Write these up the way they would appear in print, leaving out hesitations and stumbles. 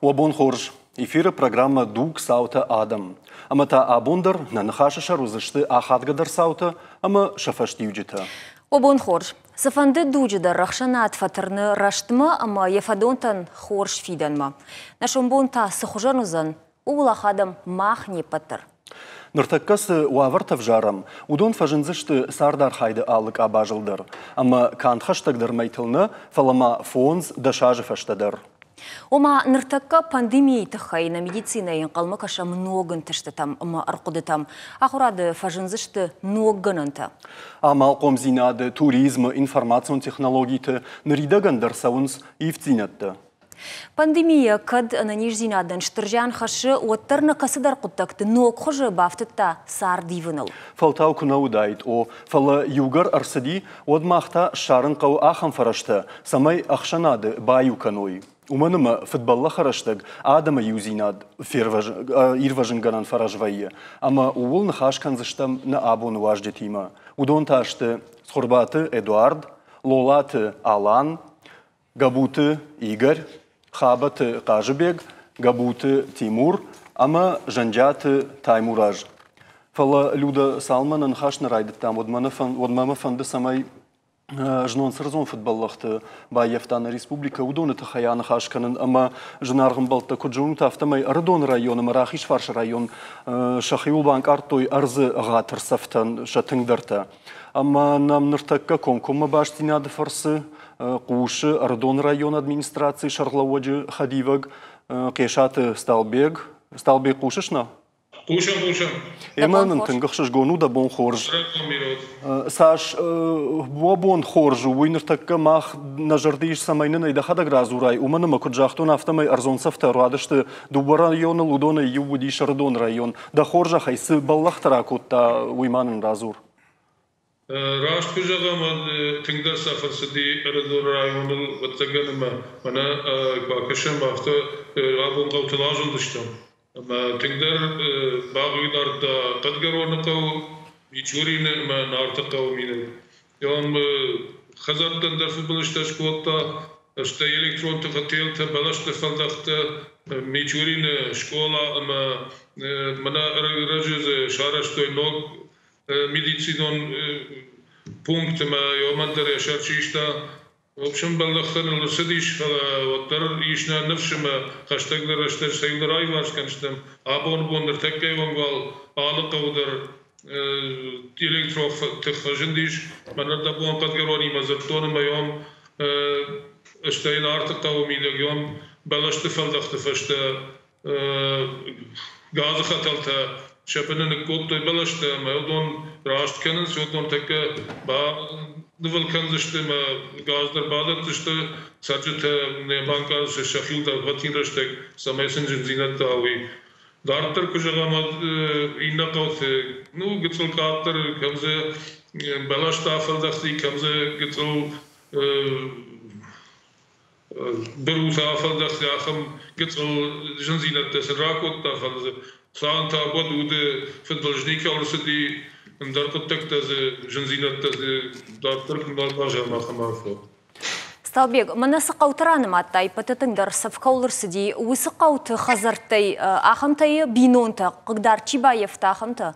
Уӕ бон хорз! Эфиры программӕ «Дуг, цаутӕ, адӕм». Ӕмӕ та абон дӕр нӕ ныхасы сӕр уыдзысты ахадгӕдӕр цаутӕ ӕмӕ сӕ фӕстиуджытӕ. Уӕ бон хорз! Цыфӕнды дуджы дӕр ӕхсӕнад фӕтырны рӕстмӕ ӕмӕ йӕ фӕдонтӕн хорз фидӕнмӕ. Нӕ сомбон та цы хуызӕн уыдзӕн, ууыл ахадӕм мах не ппӕт дӕр. Ныртӕккӕ цы уавӕртӕ взарӕм, уыдон фӕзындзысты цардархайды алы къабазыл дӕр. Ӕмӕ канд хӕстӕгдӕр мӕйтыл нӕ, фӕлӕ ма 5-10 азы фӕстӕ дӕр. Ома, ныртӕккӕ пандемийы тыххӕй нӕ медицинӕйы ӕнхъӕлмӕ кӕсӕм ног ӕнтыстытӕм ӕмӕ ӕрхъуыдытӕм. Ахуырады фӕзындзысты ног гӕнӕнтӕ. Амалхъомдзинады, туризмы, информацион технологиты ныридӕгӕн дӕр цӕуынц ивддзинӕдтӕ. Пандемийӕ кӕд ӕнӕниздзинадӕн стыр зиан хӕссы, уӕддӕр нӕ кӕцыдӕр хъуыддӕгты ног хуызы бафтыдта цард ивыныл. Фӕлтау куы нӕ уыдаид, о, фӕлӕ иугӕр ӕрцыди, уӕд мах та ссарын хъӕуы ахӕм фӕрӕзтӕ, цӕмӕй ӕхсӕнады баиу кӕной. Уымӕн ӕмӕ фыдбӕллӕхы рӕстӕг адӕмы иудзинад ирвӕзынгӕнӕн фӕрӕз вӕййы, ӕмӕ ууыл ныхас кӕндзыстӕм нӕ абоны уазджытимӕ. Уыдон та сты Цхуырбаты Эдуард, Лолаты Алан, Габуты Игорь, Хабӕты Хъазыбег, Габуты Тимур ӕмӕ Зӕнджиаты Таймураз. Фӕлӕ Люда цалынмӕ нӕ ныхас нӕ райдыдтам, уӕдмӕ мӕ фӕнды, цӕмӕй знон цы ӕрдзон фыдбӕллӕхты баййӕфта нӕ республикӕ, уыдоны тыххӕй аныхас кӕнын ӕмӕ зынаргъ ӕмбӕлттӕ куыд зонут, афтӕмӕй Ӕрыдоны район ӕмӕ Рахизфарсы район сӕхиуыл банкъардтой ӕрдзы ӕгъатыр цӕфтӕн сӕ тынгдӕртӕ. Ӕмӕ нӕм ныртӕккӕ комкоммӕ бастдзинады фӕрцы хъусы Ӕрыдоны районы администрацийы сӕргълӕууӕджы хӕдивӕг Хъесаты Сталбег. Сталбег, хъусыс нӕ? Хъусӕм, хъусӕм. Ӕмӕ нын тынг ӕхсызгон у дӕ бон хорз. Цас уӕ бон хорз у, уый ныртӕккӕ мах нӕ зӕрды ис, цӕмӕй нын ӕй дӕхӕдӕг радзурай, уымӕн ӕмӕ куыд загътон, афтӕмӕй ӕрдзон цӕфтӕ ӕруадысты дыууӕ районыл, уыдонӕй иу уыдис Ӕрыдоны район. Дӕ хорзӕхӕй, цы бӕллӕхтӕ ракодта, уый ма нын радзур. Раст куы зӕгъӕм, уӕд тынгдӕр цӕф ӕрцыди Ӕрыдоны районыл, ӕвӕццӕгӕн, ӕмӕ мӕнӕ куы акӕсӕм, афтӕ абон хъӕутыл азылдыстӕм. Ӕмӕ тынгдӕр бахъыгдардта Хъӕдгӕроны хъӕу, Мичурины ӕмӕ Нарты хъӕуы мидӕг. Ам хӕдзӕрттӕн дӕр фыдбылызтӕ скодта, стӕй электрон тыхы телтӕ, бӕлӕсты фӕлдӕхттӕ, Мичурины скъола ӕмӕ мӕнӕ ӕрӕджы дзы сарӕзтой ног медицинон пункт ӕмӕ уымӕн дӕр йӕ сӕр систа. В общем, бӕллӕхтӕ ныл ӕрцыдис, фӕлӕ уӕддӕр ис нӕ ныфс ӕмӕ хӕстӕгдӕр рӕстӕджы цӕуылдӕр аиуварс кӕндзыстӕм. Абоны бон ныртӕккӕйы онг уал алы хъӕуы дӕр электротых фӕзындис. Мӕнӕн дӕ бон Хъӕдгӕронимӕ дзырдтон ӕмӕ йӕм стӕй Нарты хъӕуы мидӕг йӕм бӕлӕсты фӕлдӕхты фӕстӕ газы хӕтӕлтӕ сӕ быны ныккодтой бӕлӕстӕ ӕмӕ уыдон раст кӕнынц, уыдон тӕккӕ банывыл кӕндзысты ӕмӕ газ дӕр бадӕтдзысты. Цӕрджытӕ нӕ банкъардзысты сӕхиуыл дӕргъвӕтин рӕстӕг, цӕмӕй сын зындзинӕдтӕ уый. Дарддӕр куы зӕгъӕм, уӕд иннӕ хъӕуты, ну, гыццыл къаддӕр, кӕм дзы бӕлӕстӕ афӕлдӕхти, кӕм дзы гыццыл быруты афӕлдӕхти, ахӕм гыццыл зындзинӕдтӕ сын ракодта, фӕлӕ дзы Слан та уӕд уды фыдбылыз никӕуыл цыди, ӕндӕр хъуыддӕгтӕ дзы, зындзинӕдтӕ дзы дарддӕр куы нал баззад ахӕм арфӕ. Сталбег, мӕнӕ цы хъӕуты ранымадтай, ӕппӕты тынгдӕр цӕф кӕуыл ӕрцыди, уыцы хъӕуты хӕдзӕрттӕй ахӕмтӕй бинонтӕ хъыгдард чи баййӕфта, ахӕмтӕ?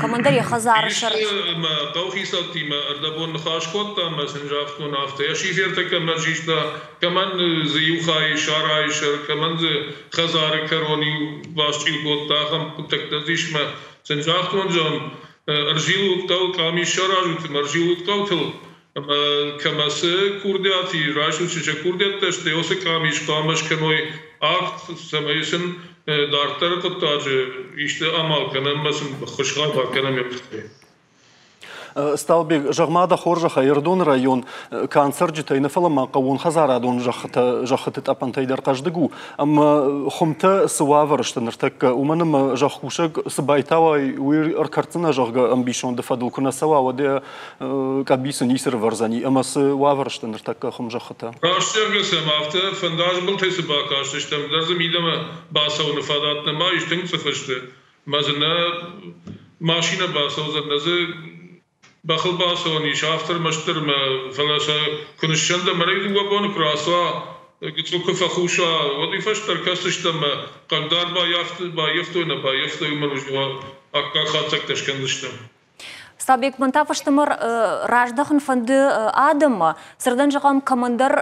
Кӕмӕндӕр йӕ хӕдзары сӕр. Ӕмӕ хъӕухицӕуттимӕ ӕрдӕбон ныхас кодта ӕмӕ сын загътон афтӕ, йӕ шифертӕ кӕмӕн систа, кӕмӕн дзы иу хай сарайы сӕр, кӕмӕн дзы хӕдзары кӕрон иу басчъил кодта, ахӕм хъуыддӕгтӕ дзы ис ӕмӕ сын загътон, зӕгъын, ӕрзилут хъӕу, къамис саразут ӕмӕ ӕрзилут хъӕутыл, ӕмӕ кӕмӕ цы курдиат и, райсут сын сӕ курдиӕттӕ, стӕй уыцы къамис хъуамӕ скӕной акт, цӕмӕй сын дарддӕры хъуыддаджы исты амал кӕнӕм ӕмӕ сын ӕххуысхъӕд бакӕнӕм йӕ тыххӕй. Сталбег, зӕгъ-ма дӕ хорзӕхӕй, Ӕрыдоны район канд цӕрджытӕй нӕ, фӕлӕ ма хъӕууонхӕдзарадон зӕххыты тъӕпӕнтӕй дӕр хъӕздыг у. Ӕмӕ хуымтӕ цы уавӕры сты ныртӕккӕ, уымӕн ӕмӕ зӕхкусӕг цы байтауай, уый ӕркӕрддзынӕ, зӕгъгӕ, ӕмбисонды фӕдыл куы нӕ цӕуа, уӕд йӕ къӕбицы ницы рывӕрдзӕни. Ӕмӕ цы уавӕры сты ныртӕккӕ хуымзӕххытӕ? Раст зӕгъгӕ сӕм афтӕ фӕндаджы былтӕй цы бакастыстӕм, дӕр дзы мидӕмӕ бацӕуыны фадат нӕма ис, тынг цъыф сты. Мӕ дзы нӕ машинӕ бацӕудзӕн, нӕ дзы бӕхыл бацӕуӕн ис, афтӕ ӕрмӕстдӕр мӕ, фӕлӕ сӕ куы ныссӕндӕм, ӕрӕй дыууӕ боны куы рацӕуа, Гыццыл куы фӕхус уа, уӕд уый фӕстӕ ӕркӕсдзыстӕм ӕмӕ хъыгдард баййӕфтой, нӕ баййӕфтой, уымӕн аккаг хатдзӕгтӕ скӕндзыстӕм. Стабек, мӕн та фӕстӕмӕ раздӕхын фӕнды адӕммӕ. Цырдӕн зӕгъӕм, кӕмӕндӕр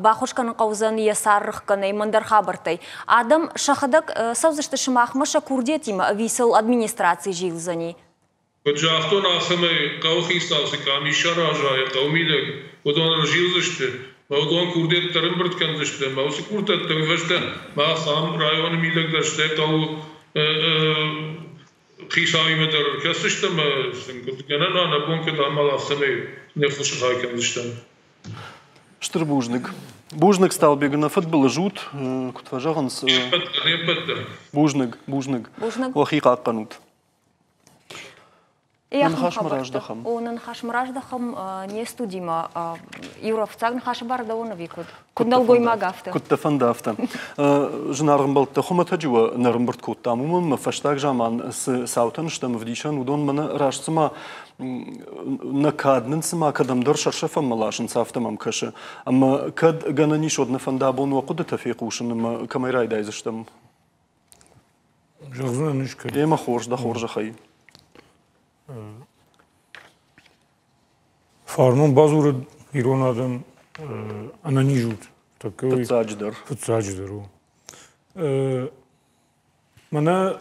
баххуыс кӕнын хъӕудзӕн йӕ сӕр рыхгӕнӕй, мӕндӕр хабӕрттӕй. Адӕм сӕхӕдӕг цӕудзысты сымахмӕ сӕ курдиатимӕ ӕви сыл администраци зилдзӕни? Куыд загътон, афтӕмӕй хъӕуыхицау цы къамис сараза йӕ хъӕуы мидӕг, уыдон ӕрзилдзысты, мӕ уыдон курдиӕттӕ ӕрӕмбырд кӕндзысты ӕмӕ уыцы курдиӕттӕ уый фӕстӕ мах ам районы мидӕг дӕр стӕй хъӕуы хицауимӕ дӕр ӕркӕсдзыстӕм ӕмӕ сын куыд гӕнӕн уа, нӕ бон куыд амал, афтӕмӕй не ххуысы хай кӕндзыстӕм. Стыр бузныг. Бузныг, Сталбег, нӕ фыдбылыз ут, куыд фӕзӕгъынц. Не ппӕт дӕр. Бузныг, бузныг. Бузныг. Уӕхи хъахъхъӕнут. Нӕ ныхасмӕ раздӕхӕм. О, нӕ ныхасмӕ раздӕхӕм не студимӕ. Юра, фыццаг ныхасы бар дӕуӕн ӕви куыд? Куыд нӕлгоймаг афтӕ? Куыд дӕ фӕнды, афтӕ. Зынаргъ ӕмбӕлттӕ, хуымӕтӕджы уӕ нӕ рымбырд кодтам. Уымӕн мӕ фӕстаг заман цы цаутӕн стӕм ӕвдисӕн, уыдон мӕнӕ раст цыма нӕ кад нын цыма кӕдӕмдӕр сӕрсӕфӕнмӕ ласынц, афтӕ мӕм кӕсы. Ӕмӕ кӕд гӕнӕн ис, уӕд нӕ фӕнды абон уӕ хъуыдытӕ фехъусын ӕмӕ кӕмӕй райдайдзыстӕм? Зӕгъдзынӕн ис кӕд. Демӕ хорз, дӕ хорзӕхӕй. Фарнон бадзурӕд ирон адӕм ӕнӕниз ут. Фыццаджыдӕр. Фыццаджыдӕр у. Мӕнӕ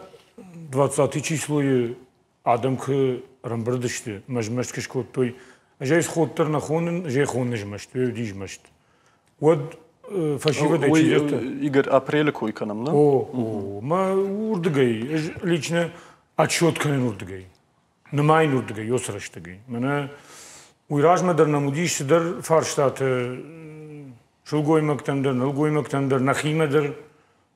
20 числойы адӕм куы ӕрӕмбырд сты ӕмӕ змӕст куы скодтой, ӕз ӕй сход дӕр нӕ хонын, ӕз ӕй хонын змӕст, уый уыди змӕст. Уӕд фӕсивӕдӕй чидӕртӕ... Игорь, апрелы кой кӕнӕм, нӕ? О, о, мӕ уырдыгӕй, ӕз лично отчет кӕнын уырдыгӕй, нымайын уырдыгӕй, уыцы рӕстӕгӕй. Мӕнӕ уый размӕ дӕр нӕм уыдис цыдӕр фарстатӕ сылгоймӕгтӕн дӕр, нӕлгоймӕгтӕн дӕр, нӕхимӕ дӕр.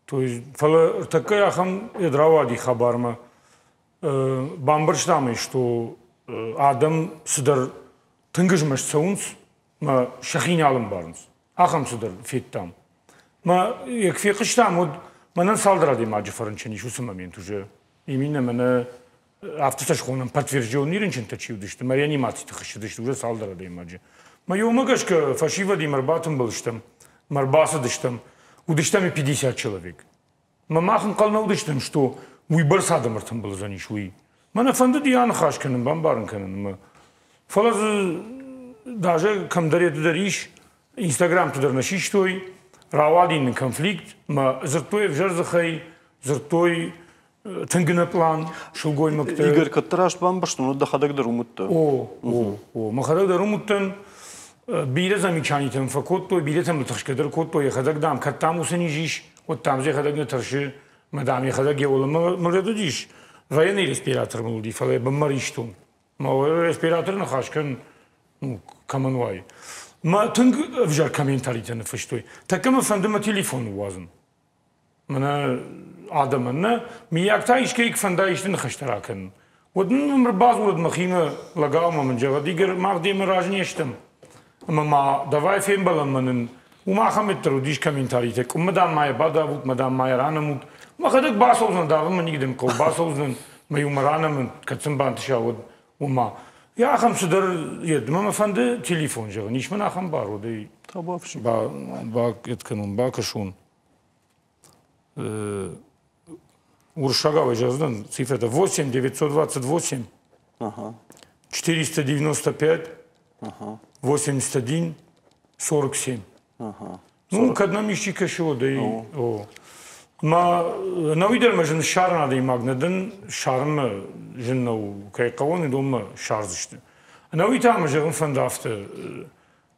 То есть, фӕлӕ ӕртӕккӕ ахӕм рауади хабармӕ, бамбӕрстам ӕй, что адӕм цыдӕр тынг змӕст цӕуынц мӕ сӕхи нал ӕмбарынц. Ахӕм цыдӕр федтам. Мӕ йӕ куы фехъуыстам, уӕд мӕнӕн цалдӕр адӕймаджы фӕрынчын ис уыцы момент уже. Именно мӕнӕ афтӕ сӕ схонӕм подтвержденный рынчынтӕ чи уыдысты, мӕ реанимациты хӕссыдысты уже цалдӕр адӕймаджы. Мӕ иумӕ гӕсгӕ фӕсивӕдимӕ ӕрбатымбыл стӕм, мӕ ӕрбацыдыстӕм, уыдыстӕм и 50 человек. Мӕ мах ӕнхъӕл нӕ уыдыстӕм, что уыйбӕрц адӕм ӕртымбылдзӕнис, уый. Мӕ нӕ фӕндыди аныхас кӕнын, бамбарын кӕнын ӕмӕ. Фӕлӕ дзы даже кӕмдӕр йӕ дӕр ис, Инстаграмты дӕр нӕ систой, рауади нын конфликт, мӕ дзырдтой ӕвзӕр дзыхӕй, дзырдтой тынг ӕнӕпълан сылгоймӕгтӕ. Игорь, кӕддӕр раст бамбӕрстон, уӕд дӕхӕдӕг дӕр уым уыдтӕ? О, о, о, мӕхӕдӕг дӕр уым уыдтӕн. Бирӕ замечанитӕм фӕкодтой, бирӕтӕм тыхсгӕ дӕр кодтой, йӕхӕдӕг, дам, кӕд дам уыцы низ ис, уӕд дам дзы йӕхӕдӕг нӕ тӕрсы, мӕ дам йӕхӕдӕг йӕ уӕлӕмӕ мырӕд уыдис, военный респиратор мыл уыди, фӕлӕ йӕ бынмӕ ристон. Мӕ респиратор ныхас кӕн, ну, кӕмӕн уай. Мӕ тынг ӕвзӕр комментаритӕ ныффыстой. Тӕккӕ мӕ фӕнды мӕ телефон ныууадзын. Мӕнӕ адӕмӕн нӕ, миййаг та искӕй куы фӕнда исты ныхӕстӕ ракӕнын. Уӕд мын ӕрбадзурӕд мӕхимӕ лӕгау ӕмӕ мын зӕгъӕд, Игорь, мах демӕ разы не стӕм. Ӕмӕ ма давай фембӕлӕм мӕ нын уым ахӕм дӕр уыдис комментаритӕ, къуыммӕ дам ма йӕ бадавут, мӕ дам ма йӕ ранӕмут. Мӕхӕдӕг бацӕудзӕн, давын мӕ никдӕм хъӕуы, бацӕудзӕн, мӕ иумӕ ранӕмын, кӕд сын бантыса, уӕд уымӕ. Йӕ ахӕм цыдӕр йеддӕмӕ мӕ фӕнды телефон зӕгъын, ис мын ахӕм бар, уӕд ӕй ба, кӕнон, бакӕсон. Уырыссагау зӕгъдзынӕн цифрӕтӕ 8 928 495 81 47. Ну, кӕд нӕм исчи кӕсы, уӕд ӕй о. Ма науи дӕр мӕ зын ссарын адӕймаг нӕ дӕн, ссарынмӕ зын нӕу, кӕй хъӕуын, уыдонмӕ ссардзысты. Науи та мӕ зӕгъын фӕнды афтӕ,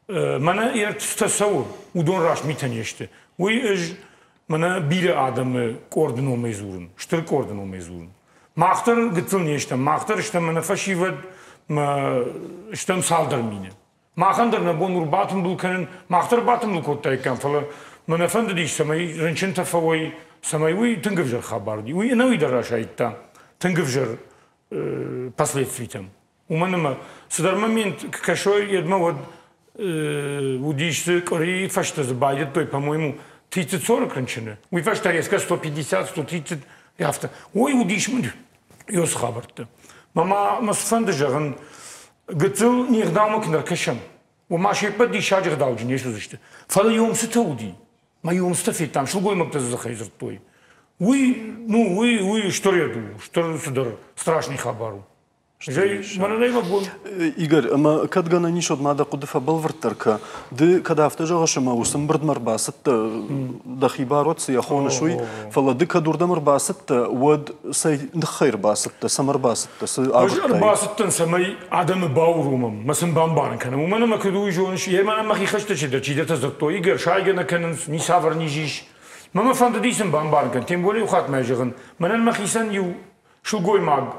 мӕнӕ ӕртӕ цӕуы, уыдон раст митӕ не сты. Уый ӕз мӕнӕ бирӕ адӕмы къорды номӕй дзурын, стыр къорды номӕй дзурын. Мах дӕр гыццыл не стӕм, мах дӕр стӕм мӕнӕ фӕсивӕд, мӕ стӕм цалдӕр мины. Махӕн дӕр нӕ бон у батымбыл кӕнын, мах дӕр батымбыл кодтаиккам, фӕлӕ мӕ нӕ фӕндыдис, цӕмӕй рынчынтӕ фӕуой, цӕмӕй уый тынг ӕвзӕр хабар уыди. Уый ӕнӕуи дӕр расайдта тынг ӕвзӕр последствитӕм. Уымӕн ӕмӕ цыдӕр момент куы кӕсой, йедмӕ уӕд уыдис дзы къуырийы фӕстӕ дзы байдыдтой, по-моему, 30-40 рынчыны. Уый фӕстӕ резко 150-130 афтӕ. Ой, уыдис мын ёс хабӕрттӕ. Мӕ ма мӕ цы фӕнды зӕгъын, гыццыл не гъдаумӕ куы нӕ ркӕсӕм, уымӕ се ппӕт диссаджы ӕгъдауджын не суыдзысты. Фӕлӕ йом цытӕ уыди? Мӕ иумцытӕ федтам, сылгоймӕгтӕ дзы дзыхӕй дзырдтой. Уый, ну, уый стыр ед у, стыр цыдӕр страшный хабар у. Игорь, ӕмӕ кӕд гӕнӕн ис, уӕд ма дӕ хъуыды фӕбӕлвырддӕр кӕ. Ды кӕд афтӕ зӕгъыс, ӕмӕ уыцы ӕмбырдмӕ ӕрбацыдтӕ, дӕхи бар уӕд цы йӕ хоныс, уый, фӕлӕ ды кӕд уырдӕм ӕрбацыдтӕ, уӕд цӕй ныххӕй ӕрбацыдтӕ, цӕмӕ ӕрбацыдтӕ, цы агуырдтай? Ӕз ӕрбацыдтӕн, цӕмӕй адӕмы бауромӕм, мӕ сын бамбарын кӕнӕм. Уымӕн ӕмӕ куыд уый зоныс, йе мӕнӕ мӕхи хӕстӕджытӕ чидӕртӕ дзырдтой, Игорь, сайгӕ нӕ кӕнынц, ницавӕр низ ис. Мӕ мӕ фӕндыди сын бамбарын кӕн. Тем более иу хатт мӕ зӕгъын, мӕнӕн мӕхицӕн иу сылгоймаг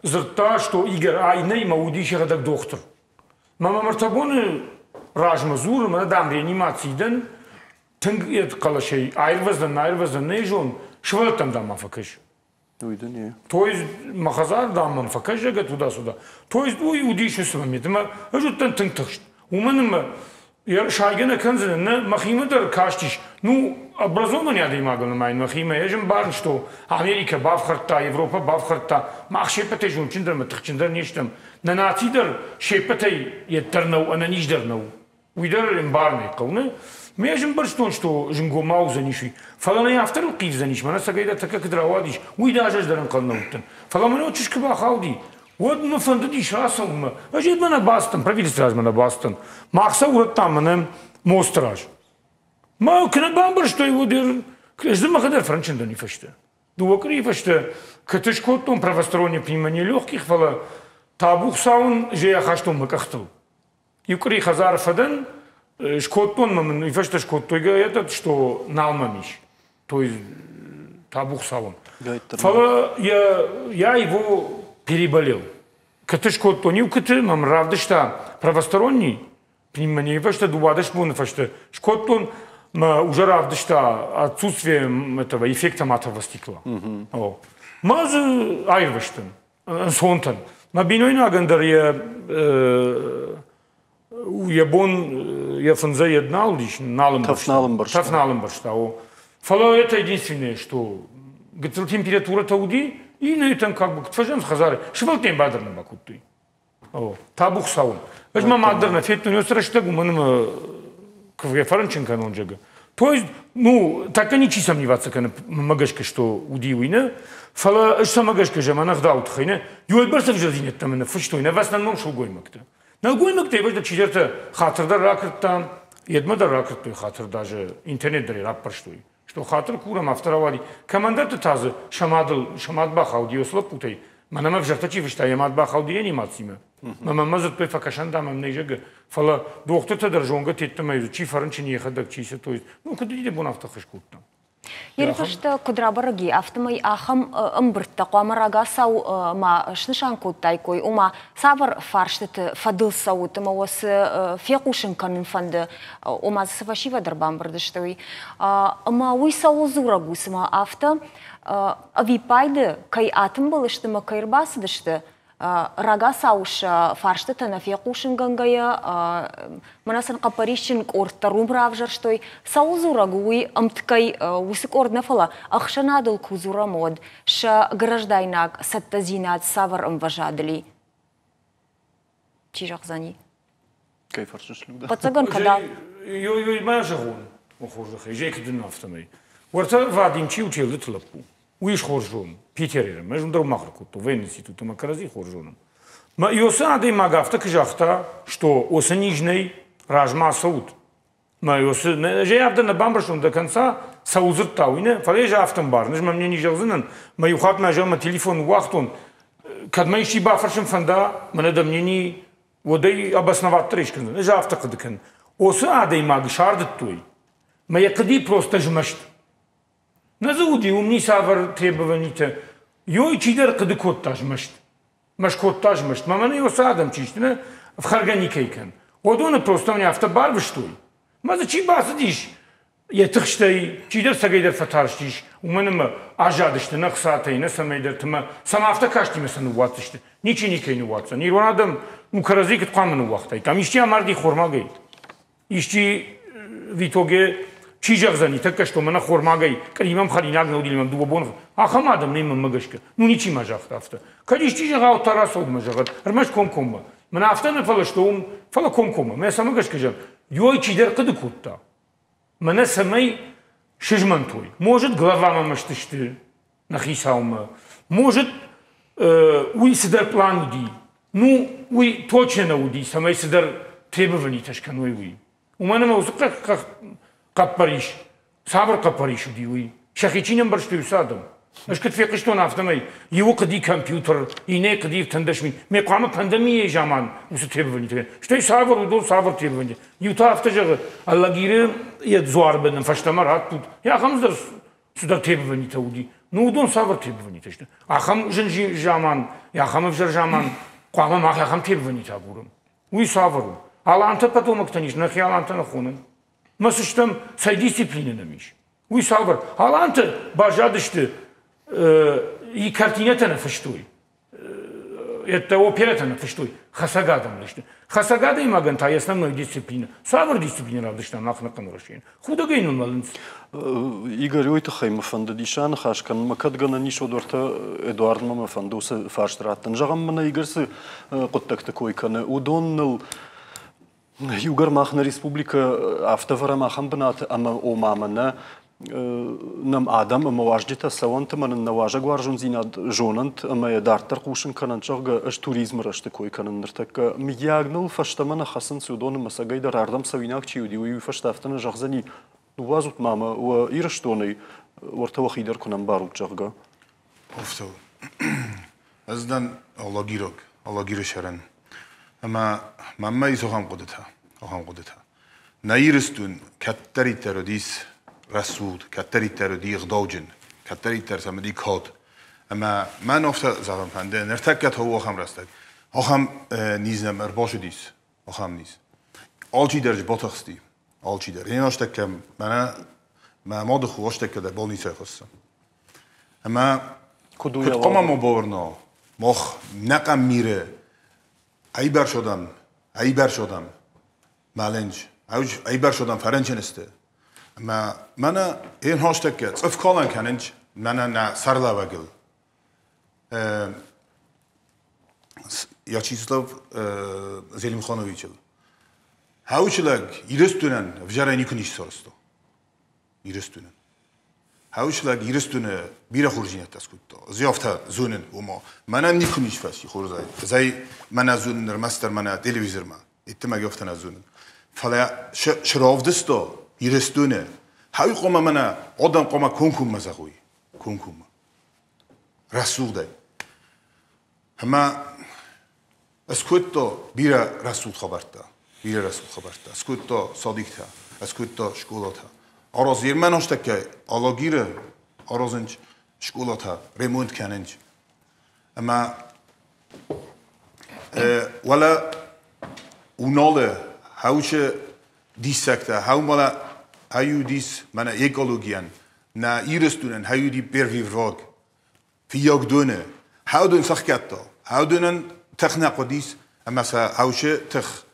дзырдта, что Игорь, ай нӕй, мӕ уыдис йӕхӕдӕг дохтыр. Мӕ мӕм ӕртӕ боны размӕ дзуры, мӕнӕ дам реанимацийы дӕн, тынг йӕ хъӕлӕсӕй аирвӕздзӕн, нӕ аирвӕздзӕн, нӕ зон, сывӕллӕттӕм дам ма фӕкӕс. Уый дын и. То есть мӕ хӕдзар дам мӕм фӕкӕс, зӕгъӕ, туда-сюда. То есть уый уыдис уыцы момент, ӕмӕ ӕз уыдтӕн тынг тыхст. Уымӕн ӕмӕ йӕ сайгӕ нӕ кӕндзынӕн, нӕ, мӕхимӕ дӕр кастис. Ну, образованный адӕймагыл нымайын мӕхимӕ. Ӕз ӕмбарын, что Америкӕ бафхӕрдта, Европӕ бафхӕрдта. Мах се ппӕтӕй зондджындӕр ӕмӕ тыхджындӕр не стӕм. Нӕ наци дӕр се ппӕтӕй йеддӕр нӕу, ӕнӕниздӕр нӕу. Уый дӕр ӕмбарын ӕй хъӕуы, нӕ? Ме ӕз ӕмбӕрстон, что зынгомау уыдзӕнис уый. Фӕлӕ нӕ афтӕ нылхъивдзӕнис, мӕнӕ цӕгӕйдӕр тӕккӕ куыд рауадис, уый дӕр ӕз дӕр ӕнхъӕл нӕ уыдтӕн. Фӕлӕ мӕнӕ чызг куы бахауди, уӕд мӕ фӕндыдис рацӕуынмӕ. Ӕз йедмӕ нӕ бацыдтӕн, правительствы размӕ нӕ бацыдтӕн. Мах сӕ урӕдтам мӕнӕ мосты раз. Мӕ куы нӕ бамбӕрстой, уӕд ӕз дзы мӕхӕдӕг фӕрынчын дӕн фӕстӕ. Дыууӕ къуырийы фӕстӕ куыд скодтон правосторонний пневмония легких, фӕлӕ табу Хуыцауӕн зӕй ахастон мӕ къӕхтыл. Иу къуыри хӕдзары фӕдӕн, скодтон мӕ мын уый фӕстӕ скодтой этот, что нал мӕм ис. То есть табу Хуыцауӕн. Фӕлӕ я его переболел. Кыты скодтон иу кыты, мӕм равдыста правосторонний пневмония фӕстӕ 12 боны фӕстӕ скодтон, мӕ уже равдыста отсутствие этого эффекта матового стекла. О. Мӕ дзы аирвӕзтӕн. Ӕнцонтӕн. Мӕ бинойнагӕн дӕр йӕ йӕ бон йӕ фындзӕй йед нал уыдис, нал ӕмбӕрста. Тӕф нал ӕмбӕрста. Тӕф нал ӕмбӕрста, о. Фӕлӕ это единственное, что гыццыл температурӕтӕ уыди, иннӕтӕн как бы куыд фӕзӕгъынц хӕдзары, сывӕллӕттӕ бадӕр нӕ бакодтой. О, табу Хуыцауӕн. Ӕз мӕ мад дӕр нӕ федтон, уыцы рӕстӕг уымӕн ӕмӕ куы фӕрынчын кӕнон, зӕгъы. То есть, ну, тӕккӕ ничи сомневаться кӕны, мӕ гӕсгӕ, что уыди уый нӕ, фӕлӕ ӕз цӕмӕ гӕсгӕ зӕгъын, ӕгъдауы тыххӕй нӕ, иуӕйбӕрц ӕвзӕрдзинӕдтӕ мын ныффыстой, нӕ в основном сылгоймӕгтӕ. Нӕлгоймӕгтӕй ӕвӕдза чидӕртӕ хатыр дӕр ракуырдта, йедмӕ дӕр ракуырдтой хатыр, даже интернет дӕр раппӕрстой. Что хатыр курӕм, афтӕ рауади. Кӕмӕндӕрты та дзы сӕ мадыл, сӕ мад бахауди уыцы лӕппутӕй. Мӕнӕ мӕ ӕвзӕртӕ чи фыста, йӕ мад бахауди реанимацимӕ. Мӕ мӕмӕ дзырдтой, фӕкӕсӕн дам ӕм нӕй, зӕгъгӕ. Фӕлӕ дохтыртӕ дӕр зонгӕ тедтӕмӕ чи фӕрынчын йӕхӕдӕг, чи цы, то есть, ну, куыд уыди дӕ бон афтӕ ххуыс кодта. Йе куыд рабӕрӕг и, афтӕмӕй ахӕм ӕмбырдтӕ хъуамӕ рагацау ма снысан кодтаиккой, ома цавӕр фарстыты фӕдыл цӕут ӕмӕ уӕ цы фехъусын кӕнын фӕнды, ома цы фӕсивӕд ӕрбамбырд сты, уый. Ӕмӕ уый цӕуыл дзурӕг у, цыма афтӕ ӕвиппайды кӕй атымбыл сты ӕмӕ кӕй ӕрбацыдысты, рагацау сӕ фарстытӕ нӕ фехъусынгӕнгӕйӕ, мӕнӕ сын хъӕппӕрисджын къорд дӕр уым равзӕрстой. Цӕуыл дзурӕг у уый ӕмткӕй уыцы къорд нӕ, фӕлӕ ӕхсӕнадыл куы дзурӕм, уӕд сӕ граждайнаг цӕттӕдзинад цавӕр ӕмвӕзадыл и? Чи зӕгъдзӕни? Кӕй фӕрсыс, Люда? Ӕвӕццӕгӕн, кӕд Ой, ма зӕгъон, о хорзӕхӕй, зӕй куыд дын афтӕмӕй. Уӕртӕ Вадим чи у, Челдыты лӕппу. Уый хорз зоны. Питеры ӕз уым дӕр уым ахуыр кодтон, военный институт ӕмӕ кӕрӕдзи хорз зонӕм. Мӕ Иосы адӕймаг афтӕ куы загъта, что осы низ нӕй, размӕ цӕут. Мӕ Иосы, ӕз афтӕ нӕ бамбӕрстон до конца, цӕуыл дзырдта уый нӕ, фӕлӕ ӕз афтӕ ӕмбарын, ӕз мӕм не зӕгъдзынӕн, мӕ иу хатт мӕ зӕгъ мӕ телефон ныууагътон, кӕд мӕ исчи бафӕрсын фӕнда, мӕнӕ дӕ мнение, уӕд ӕй обосновать дӕр искӕндзӕн. Ӕз афтӕ хъуыды кӕнын. Осы адӕймаг сардыдтой, мӕ йӕ хъуыди просто змӕст. Нӕ дзы уыди уым ницавӕр требованитӕ. Ёй чидӕр хъуыды кодта змӕст. Мӕ скодта змӕст. Мӕ мӕнӕ уыцы адӕм чи сты, нӕ, ӕфхӕргӕ никӕй кӕн. Уыдоны просто мӕ афтӕ барвыстой. Мӕ дзы чи бацыдис йӕ тыхстӕй, чидӕр цӕгӕйдӕр фӕтарстис, уымӕн ӕмӕ аззадысты нӕ хцатӕй, нӕ цӕмӕйдӕрты мӕ сӕм афтӕ кастимӕ сӕ ныууадздзысты. Ничи никӕй ныууадздзӕн. Ирон адӕм ну кӕрӕдзи куыд хъуамӕ ныууагътаиккам? Исчи амарди хормагӕй? Исчи в итоге чи зӕгъдзӕни, тӕккӕ что мӕнӕ хормагӕй къримӕм хӕринаг нӕ уыди мӕм дыууӕ боны. Ахӕм адӕм нӕй мӕнмӕ гӕсгӕ. Ну ничи ма загъта афтӕ. Кӕд исчи зӕгъа, уӕд та рацӕуд мӕ зӕгъӕд. Ӕрмӕст комкоммӕ. Мӕн афтӕ нӕ фӕлӕ что уым, фӕлӕ комкоммӕ. Мӕ цӕмӕ гӕсгӕ зӕгъ, ёй чидӕр хъуыды кодта. Мӕнӕ цӕмӕй Сызмӕнтой. Может, главамӕ мӕсты сты нӕ хицаумӕ. Может, уый цыдӕр план уыди. Ну, уый точно нӕ уыди, цӕмӕй цыдӕр требованитӕ скӕной, уый. Уымӕн ӕмӕ уыцы хъӕппӕрис, цавӕр хъӕппӕрис уыди, уый? Сӕхи чи не мбӕрстой, уыцы адӕм. Ӕз куыд фехъуыстон, афтӕмӕй иуы хъуыди компьютер, иннӕйы хъуыди 13 мин. Ме хъуамӕ пандемийӕйы заман уыцы требованитӕ. Стӕй цавӕр уыдон, цавӕр требованитӕ? Иу та афтӕ зӕгъы, Алагиры йӕ дзуар бынӕн фӕстӕмӕ раттут. Ахӕм дӕр цыдӕр требованитӕ уыди. Ну, уыдон цавӕр требованитӕ сты? Ахӕм зын заман, ахӕм ӕвзӕр заман хъуамӕ мах ахӕм требованитӕ агурӕм. Уый цавӕр у? Алантӕ потомоктӕн ис, нӕхи алантӕ нӕ хонӕм. Мӕ цы стӕм, цӕй дисциплинӕ нӕм ис? Уый цавӕр? Алантӕ баззадысты, и картинӕтӕ нӕ фыстой, это оперӕтӕ нӕ фыстой, хӕцӕг адӕм уыдысты. Хӕцӕг адӕймагӕн та йӕ основной дисциплинӕ. Цавӕр дисциплинӕ равдыста мах нӕ Уӕрӕсейӕн? Худӕгӕй нын мӕлынц. Игорь, уый тыххӕй мӕ фӕндыдис аныхас кӕнын. Мӕ кӕд гӕнӕн ис, уӕд уӕртӕ Эдуардмӕ мӕ фӕнды уыцы фарст раттын. Зӕгъӕм, мӕнӕ Игорь цы хъуыддӕгты кой кӕны, уыдон ныл иугӕр мах нӕ республикӕ афтӕ вӕрӕм ахӕм бынаты ӕмӕ ома мӕнӕ нӕм адӕм ӕмӕ уазджытӕ цӕуӕнт ӕмӕ нын нӕ уазӕгуарзондзинад зонӕнт ӕмӕ йӕ дарддӕр хъусын кӕнӕнт, зӕгъгӕ, ӕз туризмы рӕзты кой кӕнын ныртӕккӕ. Мыййаг ныл фӕстӕмӕ нӕ хӕцынц уыдон ӕмӕ цӕгӕйдӕр ардӕм цӕуинаг чи уыди, уый фӕстӕ афтӕ нӕ зӕгъдзӕни, ныууадзут ма мӕ уӕ Ирыстонӕй, уӕртӕ уӕхи дӕр куы нӕ мбарут, зӕгъгӕ. Афтӕ у. Ӕз дӕн Алагираг, Алагиры сӕрӕн. Ӕмӕ мӕнмӕ ис ахӕм хъуыдытӕ, ахӕм хъуыдытӕ. Нӕ Ирыстон кӕддӕриддӕр уыдис рӕсугъд, кӕддӕриддӕр уыди ӕгъдауджын, кӕддӕриддӕр сӕм уыди кад. Ӕмӕ мӕн афтӕ зӕгъын фӕнды, ныртӕккӕ та у ахӕм рӕстӕг. Ахӕм низ нӕм ӕрбацыдис, ахӕм низ. Алчидӕр дзы батыхсти, алчидӕр. Йе астӕккӕ мӕнӕ мӕ мады хо астӕккӕ дӕр больницӕйы хуыссы. Ӕмӕ куыд хъуамӕ ма бауырна, мах нӕ къӕм миры ӕйбӕрц адӕм, ӕйбӕрц адӕм мӕлынч, ӕйбӕрц адӕм фӕрынчын сты. Ӕмӕ мӕнӕ йе нхастӕккӕ цъыфкалӕн кӕнынч мӕнӕ нӕ сӕрлӕвӕгыл. Вячеслав Зелимхановичыл. Хӕучлӕг Ирыстонӕн ӕвзӕрӕй никуы ницы сарӕзта. Ирыстонӕн. Хӕучлӕг Ирыстоны бирӕ хорздзинӕдтӕ скодта. Ӕз афтӕ зонын, ома мӕнӕн никуы ницы фӕци хорзӕй. Ӕз ӕй мӕнӕ зонын ӕрмӕстдӕр мӕнӕ телевизормӕ. Иттӕмӕг афтӕ нӕ зонын. Фӕлӕ сравдыста Ирыстоны. Хӕуи хъуамӕ мӕнӕ адӕм хъуамӕ комкоммӕ зӕгъой. Комкоммӕ. Рӕсугъдӕй. Ӕмӕ скодта бирӕ рӕсугъд хабӕрттӕ. Бирӕ рӕсугъд хабӕрттӕ. Скодта садиктӕ, скодта скъолатӕ. Аразы ермӕн астӕккӕ Алагиры аразынч скъолатӕ, ремонт кӕнынч. Ӕмӕ уӕлӕ Уналы хӕусы диссӕгтӕ, хӕумӕлӕ хӕюдис мӕнӕ экологийӕн, нӕ Ирыстонӕн хӕюди первый враг. Фыййагдоны хӕудын сӕхгӕдта. Хӕудынӕн тых нӕ хъуыдис, ӕмӕ сӕ хӕусы тых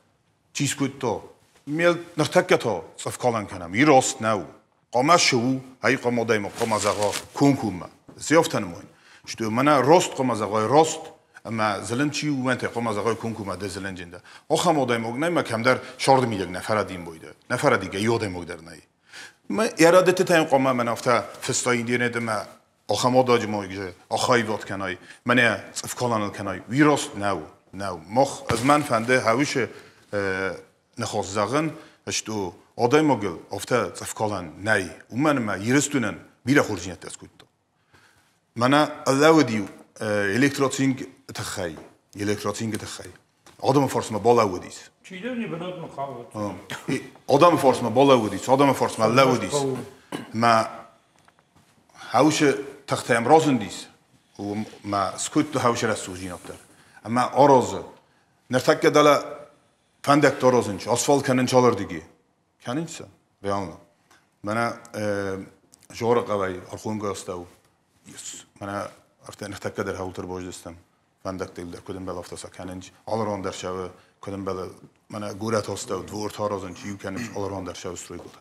чи скодта. Ме ныртӕккӕ та цъыфкалӕн кӕнӕм. Ирост нӕу. Хъуамӕ шы у, ӕй хъуамӕ адӕймаг хъуамӕ зӕгъа комкоммӕ. Цы афтӕ нымайын? Что мӕнӕ рост хъуамӕ зӕгъай рост, ӕмӕ зылын чи у, уымӕн та хъуамӕ зӕгъай комкоммӕ дӕ зылынджын дӕ. Ахӕм адӕймаг нӕй, мӕ кӕмдӕр сӕрды мидӕг нӕ фӕрӕдийын бойдӕ. Нӕ фӕрӕдийгӕ иу адӕймаг дӕр нӕй. Мӕ йӕ рӕдыдтытӕ йын хъуамӕ мӕнӕ афтӕ фыста интернеты мӕ ахӕм ададжы мойгжы ахаивад кӕнай, мӕнӕ цъыфкалӕныл кӕнай, уый раст нӕу, нӕу. Мах, ӕз мӕн фӕнды хӕуысы ныхас зӕгъын, что адӕймагыл афтӕ цъыфкалӕн нӕй, уымӕн ӕмӕ Ирыстонӕн бирӕ хорздзинӕдтӕ скодта. Мӕнӕ лӕууыд-иу электроцинк тыххӕй, электроцинкы тыххӕй. Адӕмы фарсмӕ балӕууыдис. Чидӕр не бынатмӕ хъавыд. Адӕмы фарсмӕ балӕууыдис, адӕмы фарсмӕ лӕууыдис. Мӕ хӕусы тыхтӕм разындис, мӕ скодта хӕусы рӕсугъддзинад дӕр. Ӕмӕ аразы. Ныртӕккӕ дӕлӕ фӕндӕгтӕ аразынч, асфальт кӕнынч алырдыги. Кӕнынч сӕ, реально. Мӕнӕ Жоры хъӕуӕй Архонга астӕу, мӕнӕ ныртӕккӕ дӕр хӕуылты ӕрбаздыстӕм. Фӕндӕгтыл дӕр куыд ӕмбӕлы, афтӕ сӕ кӕнынч. Алыран дӕр сӕ куыд ӕмбӕлы, мӕнӕ горӕты астӕу двортӕ аразынч, иу кӕнынч, алыран дӕр сӕ стройкӕтӕ.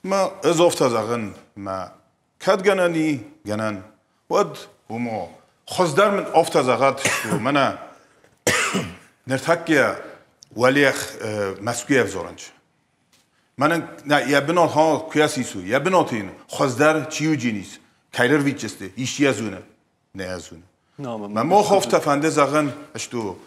Мӕ ӕз афтӕ зӕгъын, мӕ кӕд гӕнӕн и, гӕнӕн, уӕд уымо хуыздӕр мын афтӕ зӕгъӕд, что мӕнӕ ныртӕккӕ уӕлиах Мӕскуыйы ӕвзарынч. Мӕнӕн йӕ бынат ха куы йӕ бынаты йын хуыздӕр чи уыджинис, кӕй рвитджысты, исчи йӕ зоны? Нӕ йӕ зоны. Мӕ мах афтӕ фӕнды зӕгъын, что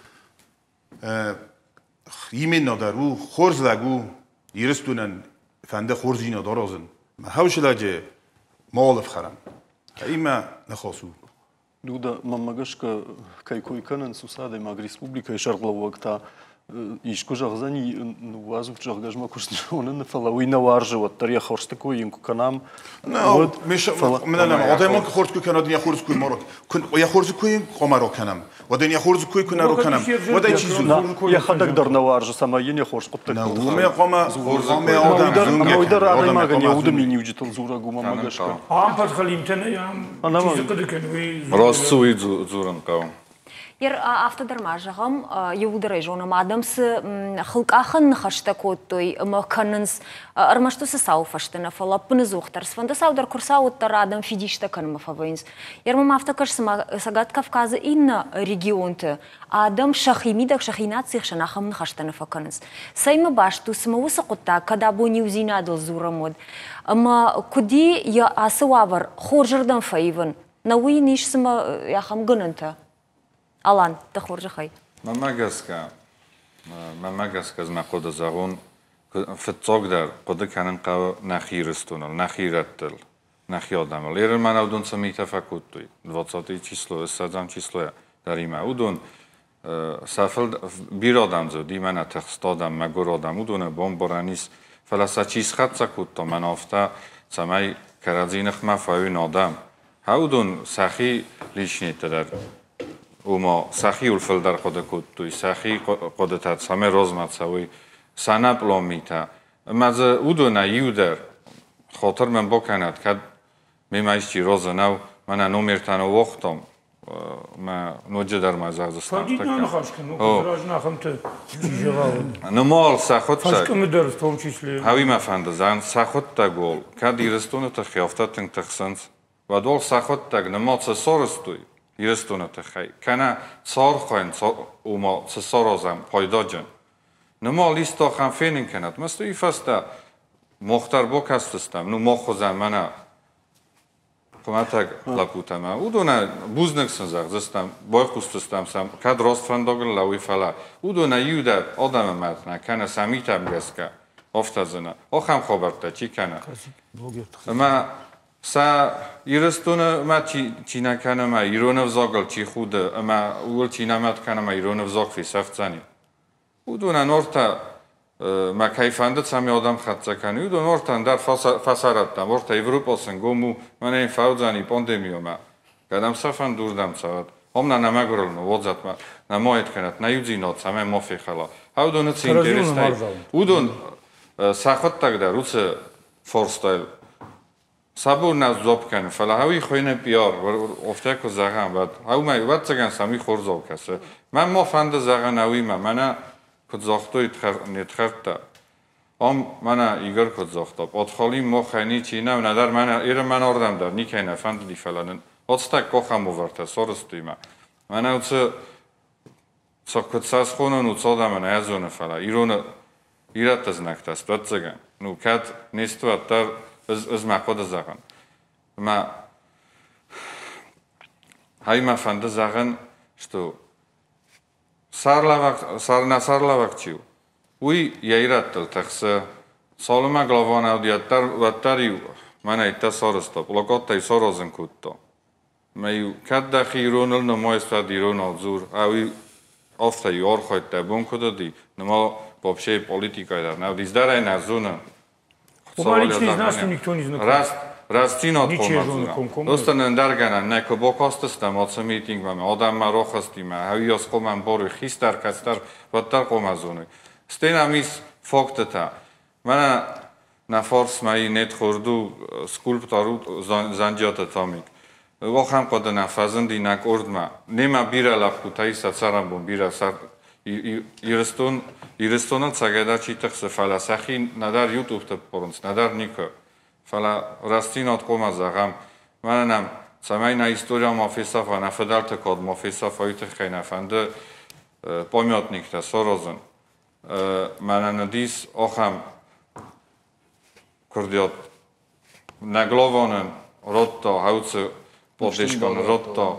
именно дӕр у хорз лӕг у, Ирыстонӕн фӕнды хорздзинад аразын. Мӕ хӕусы лӕджы ма ӕфхӕрӕм. Имӕ ныхас у. Дуда, мӕнмӕ гӕсгӕ, кӕй кой кӕнынц, уыцы адӕймаг республикӕйы сӕргълӕууӕг та искуы зӕгъдзӕни, ныууадзут, зӕгъгӕ, ӕз мӕ куыст зонын, фӕлӕ уый нӕ уарзы, уӕддӕр йӕ хорзты кой йын куы кӕнӕм, уӕд. Адӕймаг хорз куы кӕна, йӕ хорз куы ма йӕ хорзы кой хъуамӕ ракӕнӕм. Уӕд ын йӕ хорзы кой куы нӕ ракӕнӕм, уӕд ӕй чи зоны? Йӕхӕдӕг дӕр нӕ уарзы, цӕмӕй йын йӕ хорз хъуыддӕгтыл Уымӕ хъуамӕ ӕмӕ уый дӕр адӕймагӕн йӕ уды миниуджытыл дзурӕг у, мӕнмӕ гӕсгӕ. Ам подхалимтӕ нӕй, ам чи цы хъуыды кӕны, уый. Раст цы уый дзурын хъӕуы. Ер афтӕ дӕр ма зӕгъӕм, иууылдӕр ӕй зонӕм, адӕм цы хылкъахӕн ныхӕстӕ кодтой ӕмӕ кӕнынц, ӕрмӕст уыцы цауы фӕстӕ нӕ, фӕлӕ ӕппыныдзухдӕр, цыфӕнды цау дӕр куы рцауы, уӕддӕр адӕм фидистӕ кӕнынмӕ фӕвӕййынц. Ер мӕм афтӕ кӕсы, цыма Цӕгат Кавказы иннӕ регионты адӕм сӕхи мидӕг, сӕхи нацийы хсӕн ахӕм ныхӕстӕ нӕ фӕкӕнынц. Цӕй мӕ баст у, цымӕ уыцы хъуыддаг, кӕд абон иудзинадыл дзурӕм, уӕд? Ӕмӕ куыд и йӕ ацы уавӕр хорзырдӕм фӕивын? Нӕ уый йын ис цымӕ ахӕм гӕнӕнтӕ? Алан, дӕ хорзӕхӕй. Мӕнмӕ гӕсгӕ, ӕз мӕ хъуыды зӕгъон, фыццагдӕр хъуыды кӕнын хъӕуы нӕхи Ирыстоныл, нӕхи ирӕттыл, нӕхи адӕмыл. Ерын мӕнӕ уыдон цы митӕ фӕкодтой, 20 число, 20 числойӕ дӕримӕ, уыдон сӕ бирӕ адӕм дзы уыди, мӕнӕ тыхст адӕм, мӕгуыр адӕм, уыдоны бомбарӕн ис, фӕлӕ сӕ чи схӕццӕ кодта, мӕнӕ афтӕ, цӕмӕй кӕрӕдзи ныхмӕ фӕуой адӕм. Уыдон сӕхи личнитӕ дӕр ома сӕхиуыл фылдӕр хъуыды кодтой, сӕхи хъуыдытӕ цӕмӕй размӕ цӕуой, сӕ ӕнӕпълан митӕ. Ӕмӕ дзы уыдонӕй иу дӕр, хатыр мын бакӕнӕд, кӕд мемӕ исчи разы нӕу, мӕнӕ номертӕ ныууагътам, мӕ ноджыдӕр ма зӕгъдзыстӕм. Фӕндид нӕ ныхас кӕнын, разы ахӕмтӕ чи зӕгъа. Нымал сӕхуыдтӕг. Фӕскъуымы дӕр в том числе. Ауи мӕ фӕнды, зӕгъын, сӕхуыдтӕг уол, кӕд Ирыстоны тыххӕй афтӕ тынг тыхсынц, уӕд уал сӕхуыдтӕг нымад цы сарӕзтой Ирыстоны тыххӕй, кӕнӕ цы архайынц, ома цы саразӕм пайдаджын. Нымал исты ахӕм фенын кӕнӕд, мӕ уый фӕстӕ мах дӕр бакӕсдзыстӕм, ну мах хуызӕн мӕнӕ хуымӕтӕг лӕппутӕ мӕ уыдонӕй бузныг сын зӕгъдзыстӕм, байхъусдзыстӕм сӕм, кӕд раст фӕндагыл лӕууй, фӕлӕ уыдонӕй иу дӕр адӕмы мӕт нӕ кӕны сӕ митӕм гӕсгӕ, афтӕ зыны. Ахӕм хабӕрттӕ чи кӕны. Ӕмӕ сӕ Ирыстоны мӕ чи нӕ кӕны ӕмӕ ирон ӕвзагыл чи худы ӕмӕ ууыл чи нӕ мӕт кӕны ӕмӕ ирон ӕвзаг фесӕфдзӕни. Уыдонӕн ортӕ мӕ кӕй фӕнды, цӕмӕй адӕм хӕццӕ кӕной, уыдон ортӕ ӕндӕр фӕсарӕдтӕм, ортӕ Европа сын гом у, мӕнӕ йын фӕуыдзӕни пандемиямӕ. Кӕдӕм сӕ фӕнды, уырдӕм цӕуӕд. Ам нӕ нӕ мӕгуырыл ныууадзӕт, нӕ ма кӕнӕт, нӕ иудзинад цӕмӕй ма фехӕла. Уыдоны цы интерестӕй, уыдон сӕхуыдтӕг дӕр уыцы форстайыл сӕ бон нӕ дзуапп кӕны, фӕлӕ ауи хуыйны пиар, афтӕ куы зӕгъӕм, уӕд аумӕ ӕвӕццӕгӕн сӕм уый хорзау кӕсы. Мӕн ма фӕнды зӕгъын ауимӕ, мӕнӕ куыд загътой не тхӕрдтӕ. Ам мӕнӕ Игорь куыд загъта, подхалим махӕй ничи нӕу, нӕдӕр мӕнӕ Иры мӕн ардӕм дӕр никӕй нӕ фӕндыди, фӕлӕ нын ацтӕг къохӕм уавӕртӕ сарӕзтой. Мӕнӕ уыцы куыд сӕ схонон, уыцы адӕмӕн ӕй зоны, фӕлӕ ироны ирӕтты знӕгтӕ сты, ӕвӕццӕгӕн. Ну, кӕд не сты, уӕддӕр ӕз мӕ хъуыды зӕгъын. Ӕмӕ ай мӕ фӕнды зӕгъын, что нӕ сӕрлӕвӕг чи у, уый йӕ ирӕттыл тыхсы. Цалынмӕ главан уыди, уӕддӕр-иу мӕнӕ иттӕ сарӕзта, плакаттӕй саразын кодта. Мӕ-иу кӕд дӕхи ироныл нымайыс, уӕд иронау дзур, ӕви афтӕ-иу архайдта, бон куыд уыди, нырма вообще политикӕйы дӕр нӕ уыди, дӕр ӕй нӕ зоны. Ома лично из нас никто не знаком. Раст, рӕстдзинад хъуамӕ дзурӕм. Достан ӕндӕр гӕнӕн нӕ куы бакастыстӕм ацы митингмӕ, адӕммӕ рахызтимӕ, ӕви хъуамӕ ӕмбарой, хистӕр, кӕстӕр, уӕддӕр хъуамӕ зоной. Стӕй нӕм ис фактытӕ. Мӕнӕ нӕ фарсмӕ и нетхорду скульптор Зӕнджиаты Тамик. Ахӕм хъуыды нӕ фӕзынди нӕ къордмӕ. Немӕ бирӕ лӕппутӕ ис сӕ цӕрӕнбон, бирӕ Ирыстон, Ирыстоныл цӕгӕйдӕр чи тыхсы, фӕлӕ сӕхи нӕдӕр ютубты ппарынц, нӕдӕр никуы. Фӕлӕ рӕстдзинад хъуамӕ зӕгъӕм, мӕнӕ нӕм, цӕмӕй нӕ история ма фесӕфа, нӕ фыдӕлты кад ма фесӕфа, уый тыххӕй нӕ фӕнды памятниктӕ саразын. Мӕнӕ нын ис ахӕм Курдиат нӕ главонӕн радта, хӕуцы поддержкан радта,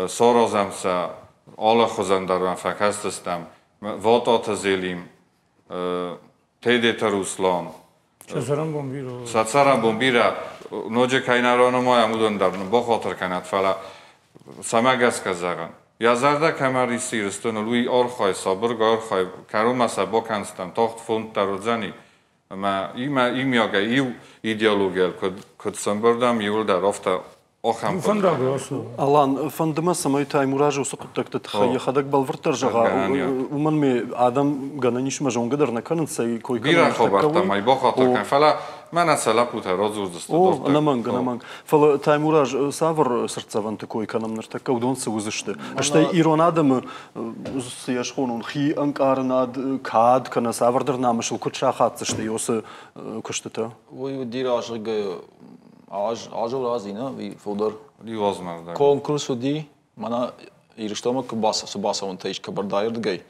саразӕм сӕ, алы хуызӕн дӕр уӕм фӕкӕсдзыстӕм. Вататы Зелим, Тедеты Руслан. Сӕ цӕрӕнбон бирӕ. Сӕ цӕрӕнбон бирӕ. Ноджы кӕй нӕ ранымайӕм, уыдон дӕр нын бахатыр кӕнӕт, фӕлӕ цӕмӕ гӕсгӕ зӕгъын. Йӕ зӕрдӕ кӕмӕ риссы Ирыстоныл, уый архайы, сабыргай архайы, кӕронмӕ сӕ бакӕндзыстӕм, тагъд фонд дӕр уыдзӕни. Ӕмӕ иумиагӕй иу идеологийыл куыд сӕмбӕлдӕм, иуылдӕр афтӕ ахӕм Фӕндаг рацу. Алан, фӕнды мӕ, цӕмӕй Таймуразы уыцы хъуыддӕгты тыххӕй йӕхӕдӕг бӕлвырддӕр зӕгъа, уымӕн ме адӕм гӕнӕн ис мӕ зонгӕ дӕр нӕ кӕнынц, цӕй кой кӕнын. Бирӕ хабӕрттӕ ма бахатыр кӕн, фӕлӕ мӕнӕ сӕ лӕппутӕ радзурдзысты. О, ӕнӕмӕнг, ӕнӕмӕнг. Фӕлӕ Таймураз, цавӕр цыртдзӕвӕнты кой кӕнӕм ныртӕккӕ, уыдон цы уыдзысты? Стӕй ирон адӕмы цы йӕ схонон, хи ӕнкъарынад, кад кӕнӕ цавӕрдӕр намысыл куыд сахаддзысты уыцы куыстытӕ? Уый уыди разыгы азы рази, нӕ, фылдӕр. Иу азмӕ Конкурс уыди, мӕнӕ Ирыстонмӕ куы цы бацӕуынтӕ ис Кабардайы рдыгӕй,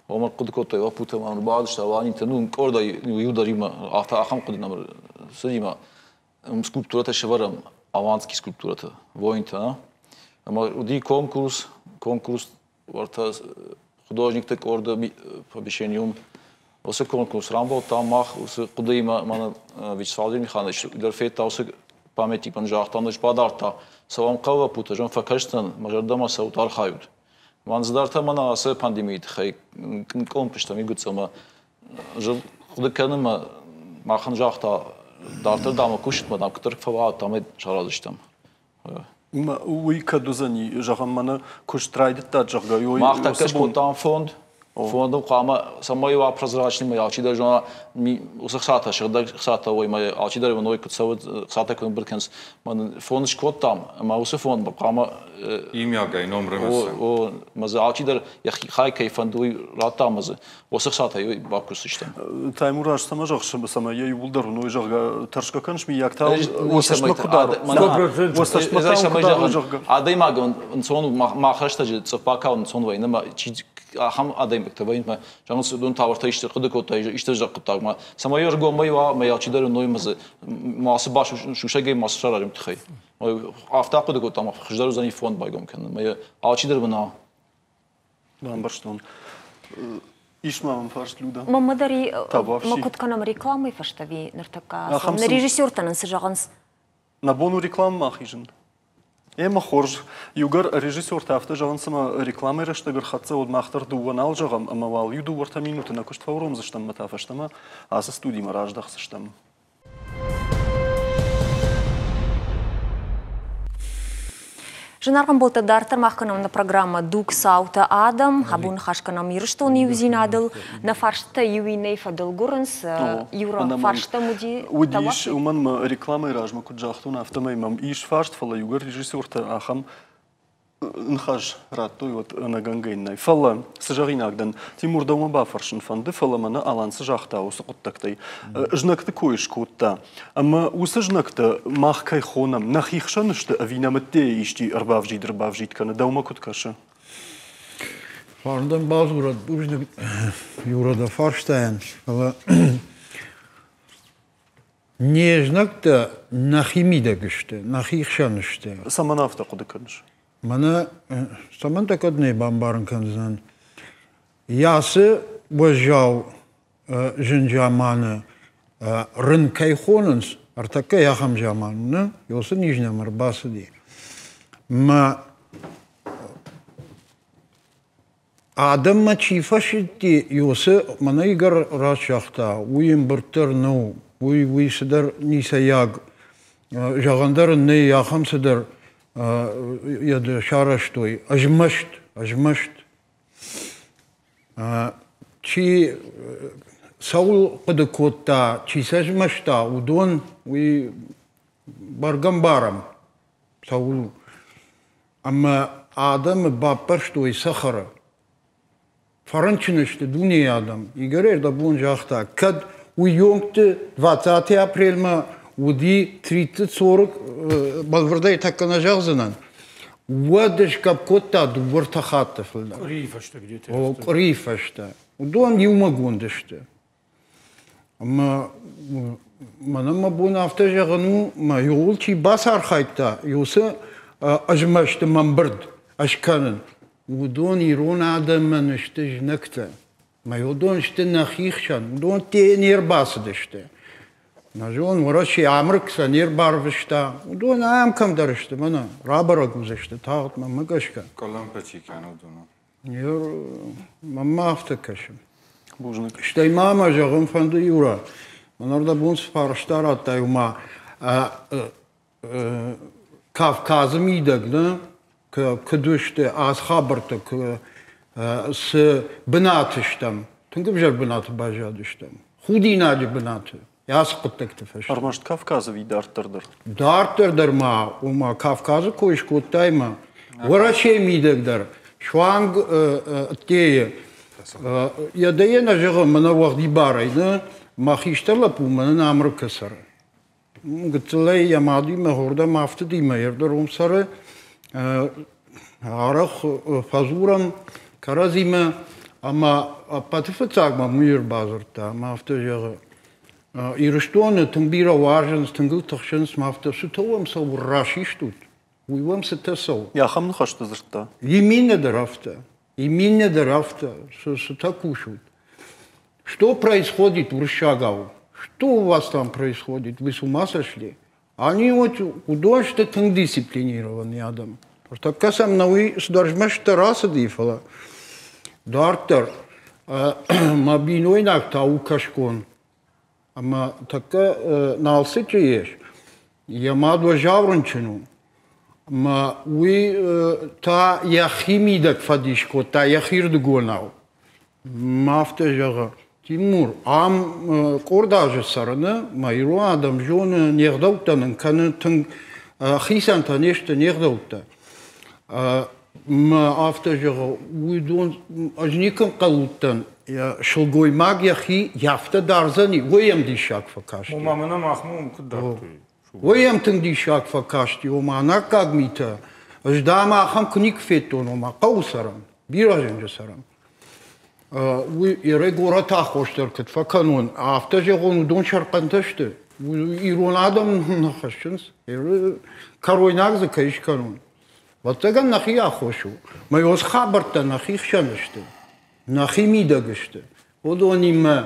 уымӕ хъуыды кодтой лӕппутӕ мӕм ӕрбадысты, Аланитӕ, ну, къордӕй иу дӕр иумӕ, афтӕ ахӕм хъуыды нӕм цыди мӕ скульптурӕтӕ сӕвӕрӕм, аланский скульптурӕтӕ, воинтӕ, нӕ? Ӕмӕ уыди конкурс, конкурс уӕртӕ художникты къорды помещениум. Уыцы конкурс рамбылдтам мах уыцы хъуыдыимӕ мӕнӕ Вячеслав Михайлович дӕр федта уыцы памятник мын загъта, ныфс бадардта, цӕуӕм хъӕуы лӕппутӕ, зӕгъын, фӕкӕсдзӕн, мӕ зӕрдӕмӕ цӕут, архайут. Мӕн цыдӕртӕ мӕнӕ ацы пандемийы тыххӕй къуылымпы стӕм игуыццӕмӕ хъуыды кӕнын мӕ махӕн загъта, дарддӕр дам кусут мӕ дам куыддӕр фӕуа, там ӕй сараздзыстӕм. Уый кӕд уыдзӕни, зӕгъӕм, мӕнӕ куыст райдыдтат, зӕгъгӕ, Мах тӕккӕ скодтам фонд. Фондыл хъуамӕ, цӕмӕй уа прозрачный, мӕ алчидӕр зона, уыцы хцатӕ, сыгъдӕг хцатӕ уой, мӕ алчидӕр уыной, куыд цӕуы, хцатӕ куыд ӕмбырд кӕнынц. Мӕн фонд скодтам, ӕмӕ уыцы фонд хъуамӕ Имиагӕй ном рымысӕм. О, мӕ дзы алчидӕр йӕхи хай кӕй фӕнды, уый радта ӕмӕ дзы уыцы хцатӕй бакусдзыстӕм. Таймураз, цӕмӕ зӕгъыс, цӕмӕй йӕ иууылдӕр уыной, зӕгъгӕ, тӕрсгӕ кӕныс, миййаг та уӕ цӕстмӕ куы дарой? Уӕ цӕстмӕ та куы дарой, зӕгъгӕ. Адӕймагӕн ӕнцон у, мах рӕстӕджы цъыф бакалын ӕнцон вӕййы, ӕмӕ чи ахӕм адӕймӕгтӕ вӕййынц, мӕ зӕгъынц, уыдон тавӕртӕ исты хъуыды кодтой, исты зӕгъ хъуыддагмӕ. Цӕмӕй ӕргомӕй уа, ӕмӕ алчидӕр уыной ӕмӕ дзы мацы сусӕгӕй мацы саразӕм тыххӕй. Афтӕ ахъуыды кодтам, хуыздӕр уыдзӕни фонд байгом кӕнын. Ӕмӕ алчидӕр уына. Бамбӕрстон. Ис ма мӕм фарст, Люда? Маммӕ дӕр ма куыд кӕнӕм рекламӕйы фӕстӕ ӕви ныртӕккӕ? Нӕ режиссертӕ нын цы зӕгъынц? Нӕ бон у рекламӕмӕ ахизын. Ӕмӕ хорз. Иугӕр режиссертӕ афтӕ зӕгъынц, ӕмӕ рекламӕйы рӕстӕг ӕрхӕццӕ, уӕд мах дӕр дыууӕ нал зӕгъӕм, ӕмӕ уал иу дыууӕ-ӕртӕ минуты нӕ куыст фӕуромдзыстӕм ӕмӕ та фӕстӕмӕ ацы студимӕ раздӕхдзыстӕм. Зынаргъ ӕмбӕлттӕ, дарддӕр мах кӕнӕм нӕ программӕ «Дуг цаутӕ адӕм». Абон ныхас кӕнӕм Ирыстоны иудзинадыл. Нӕ фарстытӕ иу иннӕйы фӕдыл гуырынц. Иу фарстӕм уыди. Уыдис, уымӕн мӕ рекламӕйы размӕ куыд загътон, афтӕмӕй мӕм ис фарст, фӕлӕ иугӕр режиссертӕ ахӕм ныхас радтой, уӕд ӕнӕгӕнгӕ нӕй. Фӕлӕ, цы зӕгъинаг дӕн, Тимур, дӕумӕ бафӕрсын фӕнды, фӕлӕ мӕнӕ Алан цы загъта уыцы хъуыддӕгтӕй. Знӕгты кой скодта. Ӕмӕ уыцы знӕгтӕ мах кӕй хонӕм, нӕхи хсӕн сты ӕви нӕ мыддейы исчи ӕрбавзид-ӕрбавзид кӕны, дӕумӕ куыд кӕсы? Фарндӕн бадзурӕд бузныг Юра дӕ фарстайӕн, фӕлӕ Не знӕгтӕ нӕхи мидӕг сты, нӕхи хсӕн сты. Цӕмӕн афтӕ хъуыды кӕныс? Мӕнӕ цӕмӕн дӕ кӕд нӕ бамбарын кӕндзынӕн. Ацы уӕззау зын заманы рын кӕй хонынц, ӕртӕккӕ ахӕм заман у, нӕ? Уыцы низ нӕм ӕрбацыди. Мӕ Адӕммӕ чи фӕсидти, уыцы мӕнӕ Игорь раст загъта, уый ӕмбырд дӕр нӕу, уый, уый цыдӕр ницӕйаг, зӕгъӕн дӕр ын нӕй, ахӕм цыдӕр сарӕзтой. Ӕзмӕст, ӕзмӕст. Чи цӕуыл хъуыды кодта, чи сӕ змӕста, уыдон уый бӕргӕ ӕмбарӕм, цӕуыл у. Ӕмӕ адӕмы баппӕрстой цӕхӕры. Фӕрынчын сты дунейы адӕм. Игорь ӕрдӕбон загъта, кӕд уыйонгты 20 апрельмӕ уыди 30-40, бӕлвырдӕй тӕккӕ нӕ зӕгъдзынӕн, уӕд сгӕпп кодта дыууӕ-ӕртӕ хатты фылдӕр. Къуырийы фӕстӕ где-то. О, къуырийы фӕстӕ. Уыдон иумӕгонд сты. Ӕмӕ Мӕнӕн мӕ бон афтӕ зӕгъын у, мӕ иууыл чи бацархайдта, уыцы ӕзмӕсты мӕмбырд ӕз кӕнын, уыдон ирон адӕмӕн сты знӕгтӕ. Мӕ уыдон сты нӕхи хсӕн, уыдон не рбацыдысты. Нӕ зон, Уӕрӕсе Амырык сӕ не рбарвыста. Уыдон ам кӕмдӕр сты, мӕнӕ рабӕрӕг уыдзысты тагъд мӕнмӕ гӕсгӕ. Къуылымпы чи кӕны, уыдон. Мӕнмӕ афтӕ кӕсы. Бузныг. Стӕй ма мӕ зӕгъын фӕнды, Юра, мӕн ӕрдӕбон цы фарста радтай, уымӕ Кавказы мидӕг нӕ куыд сты ацы хабӕрттӕ, цы бынаты стӕм, тынг ӕвзӕр бынаты баззадыстӕм, худинаджы бынаты ацы хъуыддӕгты фӕстӕ. Ӕрмӕст Кавказы ӕви дарддӕр дӕр? Дарддӕр дӕр ма, ома Кавказы кой скодтай ма, Уӕрӕсейы мидӕг дӕр, суанг ӕддейы. Йӕ дӕ нӕ зӕгъы, мӕнӕ уӕгъдибарӕй, нӕ, мӕ хистӕр лӕппу мӕнӕн Амырыкы цӕры. Гыццылӕй йӕ мадимӕ хордӕм афтыди мӕ ӕрдӕр уым цӕры. Арӕх фӕдзурӕм кӕрӕдзимӕ ӕмӕ ӕппӕты фыццаг мӕм уый ӕрбадзырдта ӕмӕ афтӕ зӕгъы: Ирыстоны тынг бирӕ уарзынц, тынг ыл тыхсынц, мӕ афтӕ цытӕ уӕм цӕуы, расистут, уый уӕм цытӕ цӕуы. Ахӕм ныхӕстӕ дзырдта? Иминӕ дӕр афтӕ. Иминӕ дӕр афтӕ, цытӕ кусут. Что происходит уырыссагау? Что у вас там происходит? Вы с ума сошли? Они вот уыдон сты тынг дисциплинированный адӕм. Ныртӕккӕ сӕм нӕ уый цыдӕр змӕстытӕ рацыди, фӕлӕ дарддӕр мӕ бинойнаг та у кӕсгон. Ӕмӕ тӕккӕ Налцыччы ис, йӕ мад уӕззау рынчын у. Ӕмӕ уый та йӕхи мидӕг фӕдис кодта, йӕхирдыгонау. Мӕ афтӕ зӕгъы, Тимур, ам къорд азы цӕрыны мӕ ирон адӕм зоны, не гъдӕуттӕ нын кӕны тынг хицӕнтӕ не сты не гъдӕуттӕ. Мӕ афтӕ зӕгъы, уыдон ӕз никуы ӕнхъӕл уыдтӕн, сылгоймаг йӕхи афтӕ дардзӕни, уый йӕм диссаг фӕкасти. Ома мӕнӕ махмӕ уым куыд дардтой? Уый йӕм тынг диссаг фӕкасти, ома ӕнаккаг митӕ. Ӕз дам ахӕм куы никуы федтон, ома хъӕуы цӕрӕм, бирӕ зынджы цӕрӕм. Уый ерӕй горӕты аххос дӕр куыд фӕкӕнон, афтӕ зӕгъон, уыдон сӕрхъӕнтӕ сты. Ирон адӕм нӕ хӕссынц, кӕройнаг дзы кӕй скӕнон. Ӕвӕццӕгӕн нӕхи аххос у. Мӕ уыцы хабӕрттӕ нӕхи хсӕн сты, нӕхи мидӕг сты. Уыдонимӕ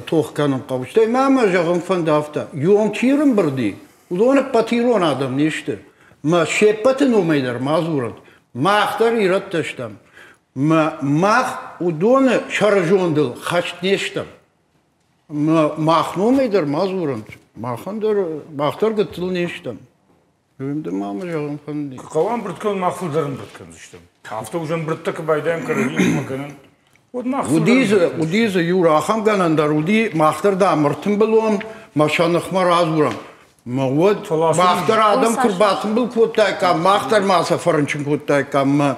тох кӕнын хъӕуы. Стӕй ма мӕ зӕгъын фӕнды афтӕ, ион чи рымбырд и, уыдон ӕппӕт ирон адӕм не сты. Мӕ се ппӕты номӕй дӕр ма дзурӕнт. Мах дӕр ирӕттӕ стӕм. Мӕ мах уыдоны сӕрызондыл хӕст не стӕм. Мах номӕй дӕр ма дзурӕнт. Махӕн дӕр, мах дӕр гыццыл не стӕм. Ма мӕ зӕгъын фӕнды. Хъӕуы ӕмбырд кӕнын, мах фылдӕр ӕмбырд кӕндзыстӕм. Афтӕ уызӕн ӕмбырдтӕ куы байдайӕм кӕрӕдзиимӕ кӕнын, уӕд мах Уыди дзы, уыди дзы иу ахӕм гӕнӕн дӕр уыди, мах дӕр дам ӕртымбыл уӕм, мӕ сӕ ныхмӕ радзурӕм. Мӕ уӕд мах дӕр адӕм куы рбатымбыл кодтаиккам, мах дӕр ма сӕ фӕрынчын кодтаиккам мӕ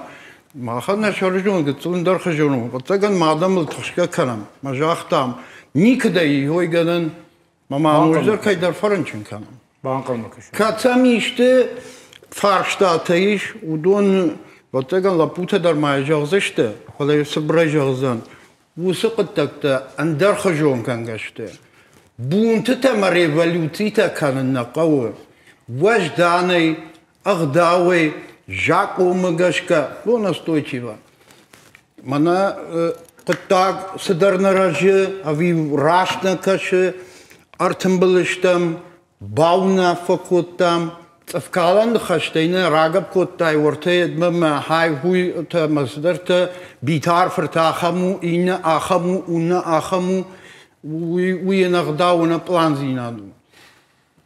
махӕн нӕ сӕрызонд гыццыл ӕндӕр хуызон у. Ӕвӕццӕгӕн ма адӕмыл тыхсгӕ кӕнӕм. Мӕ загътам, никуыдӕй иой гӕнӕн Мӕ ма ноджыдӕр кӕйдӕр фӕрынчын кӕнӕм. Банхъӕлмӕ кӕсӕм. Кӕд сӕм исты фарстатӕ ис, уыдон, ӕвӕццӕгӕн, лӕппутӕ дӕр ма зӕгъдзысты, фӕлӕ цыбырӕй зӕгъдзӕн, уыцы хъуыддӕгтӕ ӕндӕрхуызон кӕнгӕ сты. Бунтытӕ ӕмӕ революцитӕ кӕнын нӕ хъӕуы. Уӕзданӕй, ӕгъдауӕй, закъонмӕ гӕсгӕ, ну, настойчиво. Мӕнӕ хъуыддаг цыдӕр нӕ рӕзы ӕви раст нӕ кӕсы, ӕртымбыл стӕм, бауынаффӕ кодтам, цъыфкалӕн ныхӕстӕй нӕ рагӕпп кодтай, уӕртӕ йедмӕ мӕ хай-хуйтӕ мӕ цыдӕртӕ, Битар фырт ахӕм у, иннӕ ахӕм у, уыннӕ ахӕм у, уый, уый ӕнӕгъдау, ӕнӕпъландзинад у.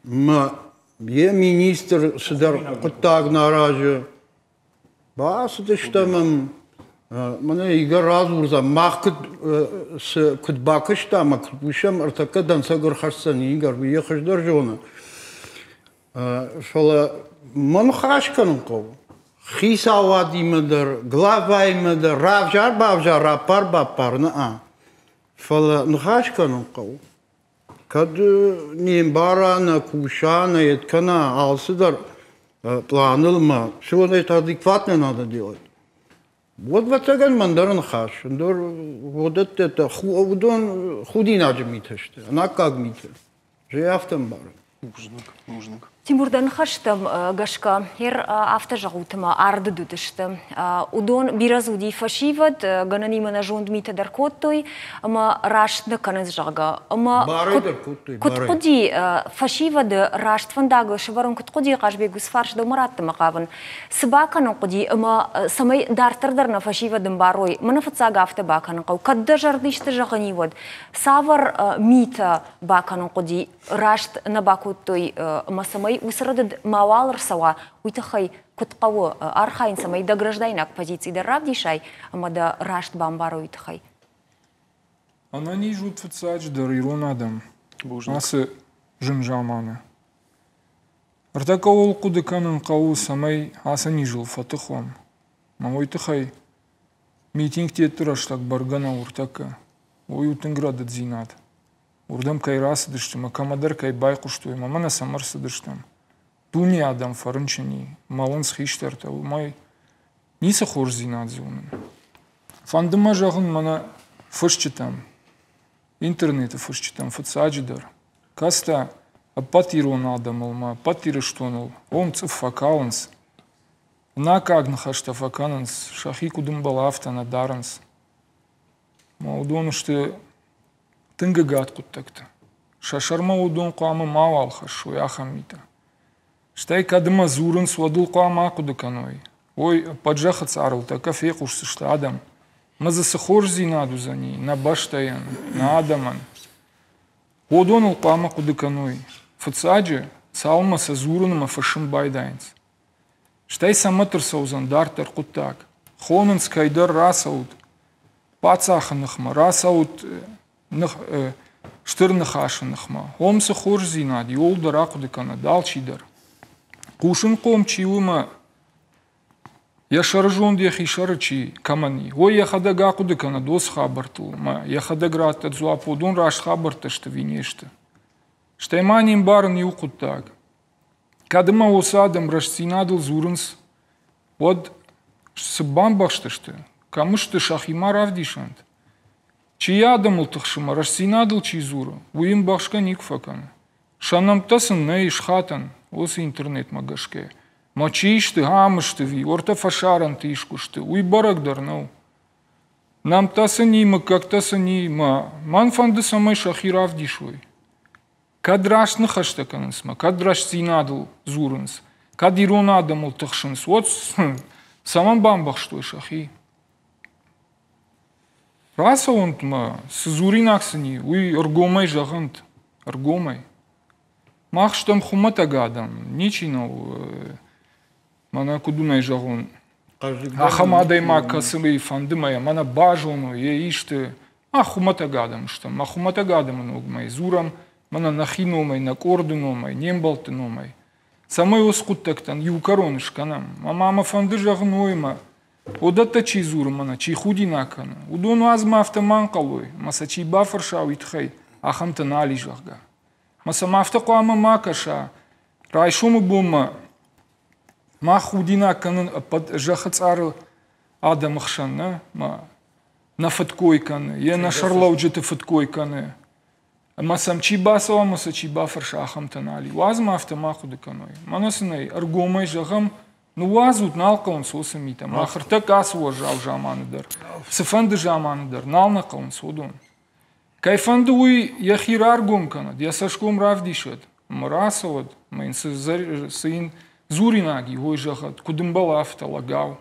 Мӕ йӕ министр цыдӕр хъуыддаг нӕ аразы. Бацыдыстӕм ӕм, мӕнӕ Игорь радзурдзӕн, мах куыд, цы, куыд бакуыстам ӕмӕ куыд кусӕм, ӕртӕккӕ дӕнцӕг ӕрхӕсдзӕн Игорь, уый йӕ хуыздӕр зоны. Фӕлӕ мӕ ныхас кӕнын хъӕуы. Хицауадимӕ дӕр, главаимӕ дӕр, равзар-бавзар, раппар-баппар, нӕ. Фӕлӕ ныхас кӕнын хъӕуы. Кӕд не мбара, нӕ куса, нӕ йед кӕна, алцыдӕр пъланыл мӕ все это адекватно надо делать. Вот ӕвӕццӕгӕн мӕн дӕр ныхас, ӕндӕр уыдӕттӕ уыдон худинаджы митӕ сты, ӕнаккаг митӕ. Ӕз афтӕ ӕмбарын. Бузныг, бузныг. Тимур, дӕ ныхӕстӕм гӕсгӕ, ер афтӕ зӕгъут ӕмӕ ардыд уыдысты. Уыдон бирӕ дзы уыди фӕсивӕд, гӕнӕнимӕ нӕ зонд митӕ дӕр кодтой ӕмӕ раст нӕ кӕнынц, зӕгъгӕ. Ӕмӕ куыд хъуыди фӕсивӕды раст фӕндагыл сӕвӕрын, куыд хъуыди Хъазбег уыцы фарст дӕумӕ раттынмӕ хъавын, цы бакӕнын хъуыди ӕмӕ цӕмӕй дарддӕр дӕр нӕ фӕсивӕд ӕмбарой, мӕнӕ фыццаг афтӕ бакӕнын хъӕуы, кӕд дӕ зӕрды исты зӕгъын уӕд, цавӕр митӕ бакӕнын хъуыди, раст нӕ бакодтой ӕмӕ цӕмӕй уыцы рӕдыд мауал ӕрцӕуа, уый тыххӕй куыд хъӕуы архайын, цӕмӕй дӕ граждайнаг позици дӕр равдисай ӕмӕ дӕ раст бамбарой, уый тыххӕй? Ӕнӕниз уыд фыццаджыдӕр ирон адӕм ацы зын заманы. Ӕртӕккӕ ууыл хъуыды кӕнын хъӕуы, цӕмӕй ацы низыл фӕтых уӕм. Ӕмӕ уый тыххӕй митингтӕ рӕстӕг бӕргӕ нӕу ӕртӕккӕ. Уый у тынг рӕдыддзинад. Уырдӕм кӕй рацыдысты ӕмӕ кӕмӕдӕр кӕй байхъуыстой ӕмӕ мӕнӕ цӕм ӕрцыдыстӕм. Дуне адӕм фӕрынчын и, мӕлынц хистӕртӕ, уымӕй ницы хорздзинад зонын. Фӕнды мӕ зӕгъын мӕнӕ фысджытӕм, интернеты фысджытӕм фыццаджыдӕр, кӕцытӕ ӕппӕт ирон адӕмыл ӕмӕ ӕппӕт Ирыстоныл ом цъыф фӕкалынц, ӕнаккаг ныхӕстӕ фӕкӕнынц, сӕхи куыд ӕмбӕлы, афтӕ нӕ дарынц. Ӕмӕ уыдон сты тынг ӕгад хъуыддӕгтӕ. Сӕ сӕрмӕ уыдон хъуамӕ мауал хӕссой ахӕм митӕ. Стӕй кӕд ӕмӕ дзурынц, уӕд ыл хъуамӕ ахъуыды кӕной. Ой, ӕппӕт зӕххы цъарыл тӕккӕ фехъусдзысты адӕм. Ӕмӕ дзы цы хорздзинад уыдзӕни нӕ бӕстӕйӕн, нӕ адӕмӕн. Уыдоныл хъуамӕ хъуыды кӕной. Фыццаджы, цалынмӕ сӕ дзурын ӕмӕ фыссын байдайынц. Стӕй цӕмӕт ӕрцӕудзӕн дарддӕр хъуыддаг. Хонынц кӕйдӕр рацӕут паддзахы ныхмӕ, рацӕут стыр ныхасы ныхмӕ. Ом цы хорздзинад и, ууыл дӕр ахъуыды кӕнӕд алчидӕр. Хъусынхъом чи у ӕмӕ йӕ сӕрызонд йӕхи сӕры чи кӕмӕн и, уый йӕхӕдӕг ахъуыды кӕнӕд уыцы хабӕрттыл ӕмӕ йӕхӕдӕг раттӕд дзуапп, уыдон раст хабӕрттӕ сты ӕви не сты. Стӕй ма не мбарын иу хъуыддаг. Кӕд ӕмӕ уыцы адӕм рӕстдзинадыл дзурынц, уӕд цы бамбӕхстысты, кӕм сты, сӕхимӕ равдисӕнт. Чи йӕ адӕмыл тыхсы ӕмӕ рӕстдзинадыл чи дзуры, уый ӕмбӕхсгӕ никуы фӕкӕны. Сӕ нӕмттӕ сын нӕй схатӕн уыцы интернетмӕ гӕсгӕ. Мӕ чи сты, ам сты ӕви уӕртӕ фӕсарӕнты искуы сты, уый бӕрӕг дӕр нӕу. Нӕмттӕ сын и, мыггӕгтӕ сын и, мӕ мӕн фӕнды, цӕмӕй сӕхи равдисой. Кӕд раст ныхӕстӕ кӕнынц мӕ, кӕд рӕстдзинадыл дзурынц, кӕд ирон адӕмыл тыхсынц, уӕд цӕмӕн бамбӕхстой сӕхи? Рацӕуӕнт мӕ, цы дзуринаг сын и, уый ӕргомӕй зӕгъӕнт, ӕргомӕй. Мах стӕм хуымӕтӕг адӕм, ничи нӕу, мӕнӕ куыд уын ӕй зӕгъон, ахӕм адӕймаг, кӕцыйы фӕнды мӕ, мӕнӕ базоной, йе исты, Мах хуымӕтӕг адӕм стӕм, мах хуымӕтӕг адӕмы номӕй дзурӕм, мӕнӕ нӕхи номӕй, нӕ къорды номӕй, не мбӕлтты номӕй. Цӕмӕй уыцы хъуыддӕгтӕн иу кӕрон скӕнӕм. Ӕмӕ мӕ фӕнды зӕгъын уыимӕ, уыдӕттӕ чи дзуры мӕнӕ, чи худинаг кӕны, уыдон уадз ма афтӕ ма ӕнхъӕлой, ӕмӕ сӕ чи бафӕрса уый тыххӕй, ахӕмтӕ нал и, зӕгъгӕ. Ӕмӕ сӕм афтӕ хъуамӕ ма кӕса, райсомы бонмӕ мах худинаг кӕнын ӕппӕт зӕххы цъары адӕмы хсӕн, нӕ? Мӕ нӕ фыдкой кӕны, йе нӕ сӕрлӕуджыты фыдкой кӕны. Ӕмӕ сӕм чи бацӕуа ӕмӕ сӕ чи бафӕрса, ахӕмтӕ нал и. Уадз ма афтӕ ма хъуыды кӕной. Мӕнӕ сын ӕй ӕргомӕй зӕгъӕм, ныууадзут, нал хъӕуынц уыцы митӕ. Мах ӕртӕккӕ ацы уӕззау заманы дӕр, цыфӕнды заманы дӕр нал нӕ хъӕуынц уыдон. Кӕй фӕнды, уый йӕхи раргом кӕнӕд, йӕ цӕсгом равдисӕд, ӕмӕ рацӕуӕд, ӕмӕ йын цы йын дзуринаг и, уый зӕгъӕд, куыд ӕмбӕлы, афтӕ лӕгау.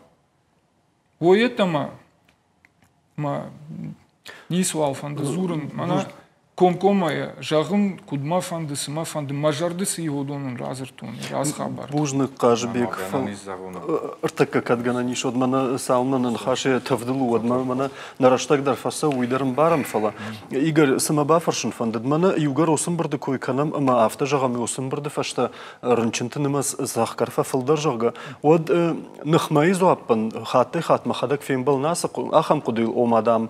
Уойеддӕмӕ мӕ ницыуал фӕнды дзурын. Мӕнӕ комкоммӕ зӕгъын, куыд мӕ фӕнды, цы мӕ фӕнды, мӕ зӕрды цы и, уыдон ын радзырдтон, разхабар. Бузныг, Хъазыбег. Ӕртӕккӕ кӕд гӕнӕн ис, уӕд мӕнӕ цалынмӕ нӕ ныхасы тӕвдыл у, уӕдмӕ мӕнӕ нӕ рӕстӕг дӕр фӕцӕуы, уый дӕр ӕмбарӕм, фӕлӕ Игорь, цы мӕ бафӕрсын фӕндыд, мӕнӕ иугӕр уыцы ӕмбырды кой кӕнӕм ӕмӕ афтӕ зӕгъӕм, уыцы ӕмбырды фӕстӕ рынчынты нымӕц цӕхгӕр фӕфылдӕр, зӕгъгӕ, уӕд ныхмӕйы дзуаппӕн хаттӕй-хатт мӕхӕдӕг фембӕлын ацы ахӕм хъуыдыйыл, ома, дам,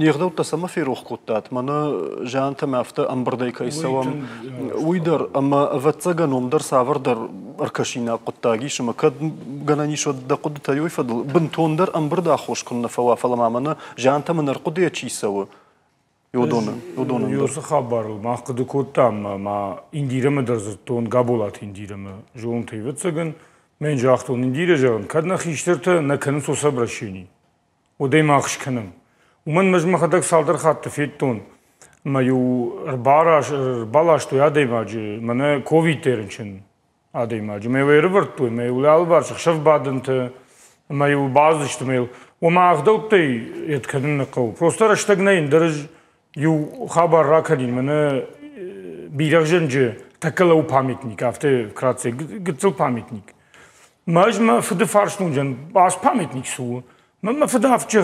не гъдӕуттӕ цӕмӕ ферох кодтат, мӕнӕ зиантӕм афтӕ ӕмбырдӕй кӕй цӕуӕм, уый дӕр, ӕмӕ ӕвӕццӕгӕн уым дӕр цавӕрдӕр ӕркӕсинаг хъуыддаг ис, ӕмӕ кӕд гӕнӕн ис, уӕд дӕ хъуыдытӕ уый фӕдыл бынтондӕр ӕмбырды аххос куыннӕ фӕуа, фӕлӕ ма мӕнӕ зиантӕм ӕнӕрхъуыдыйӕ чи цӕуы. Уыдонӕн, уыдонӕн дӕр. Уыцы хабарыл мах хъуыды кодтам ӕмӕ Индирӕмӕ дӕр дзырдтон, Габолаты Индирӕмӕ, зонут, ӕвӕццӕгӕн, мӕн загътон, Индирӕ, зӕгъын, кӕд нӕ хистӕртӕ нӕ кӕнынц уыцы обращени, уӕд ӕй мах скӕнӕм. Уымӕн ӕз мӕхӕдӕг цалдӕр хатты федтон, ӕмӕ-иу ӕрбаластой адӕймаджы, мӕнӕ ковидтӕй рынчын адӕймаджы. Мӕ-иу ӕрывӕрдтой, мӕ-иу алыварс ӕхсӕвбадӕнтӕ, ӕмӕ-иу бадзысты, мӕ-иу ома ӕгъдӕуттӕй йед кӕнын нӕ хъӕуы. Просто рӕстӕг нӕй, ӕндӕр ӕз иу хабар ракӕнин, мӕнӕ бирӕгъзӕнджы тӕккӕ лӕууы памятник, афтӕ вкратце, гыццыл памятник. Мӕ ӕз мӕ фыды фарстонджын, ацы памятник цы у? Мӕ фыд афтӕ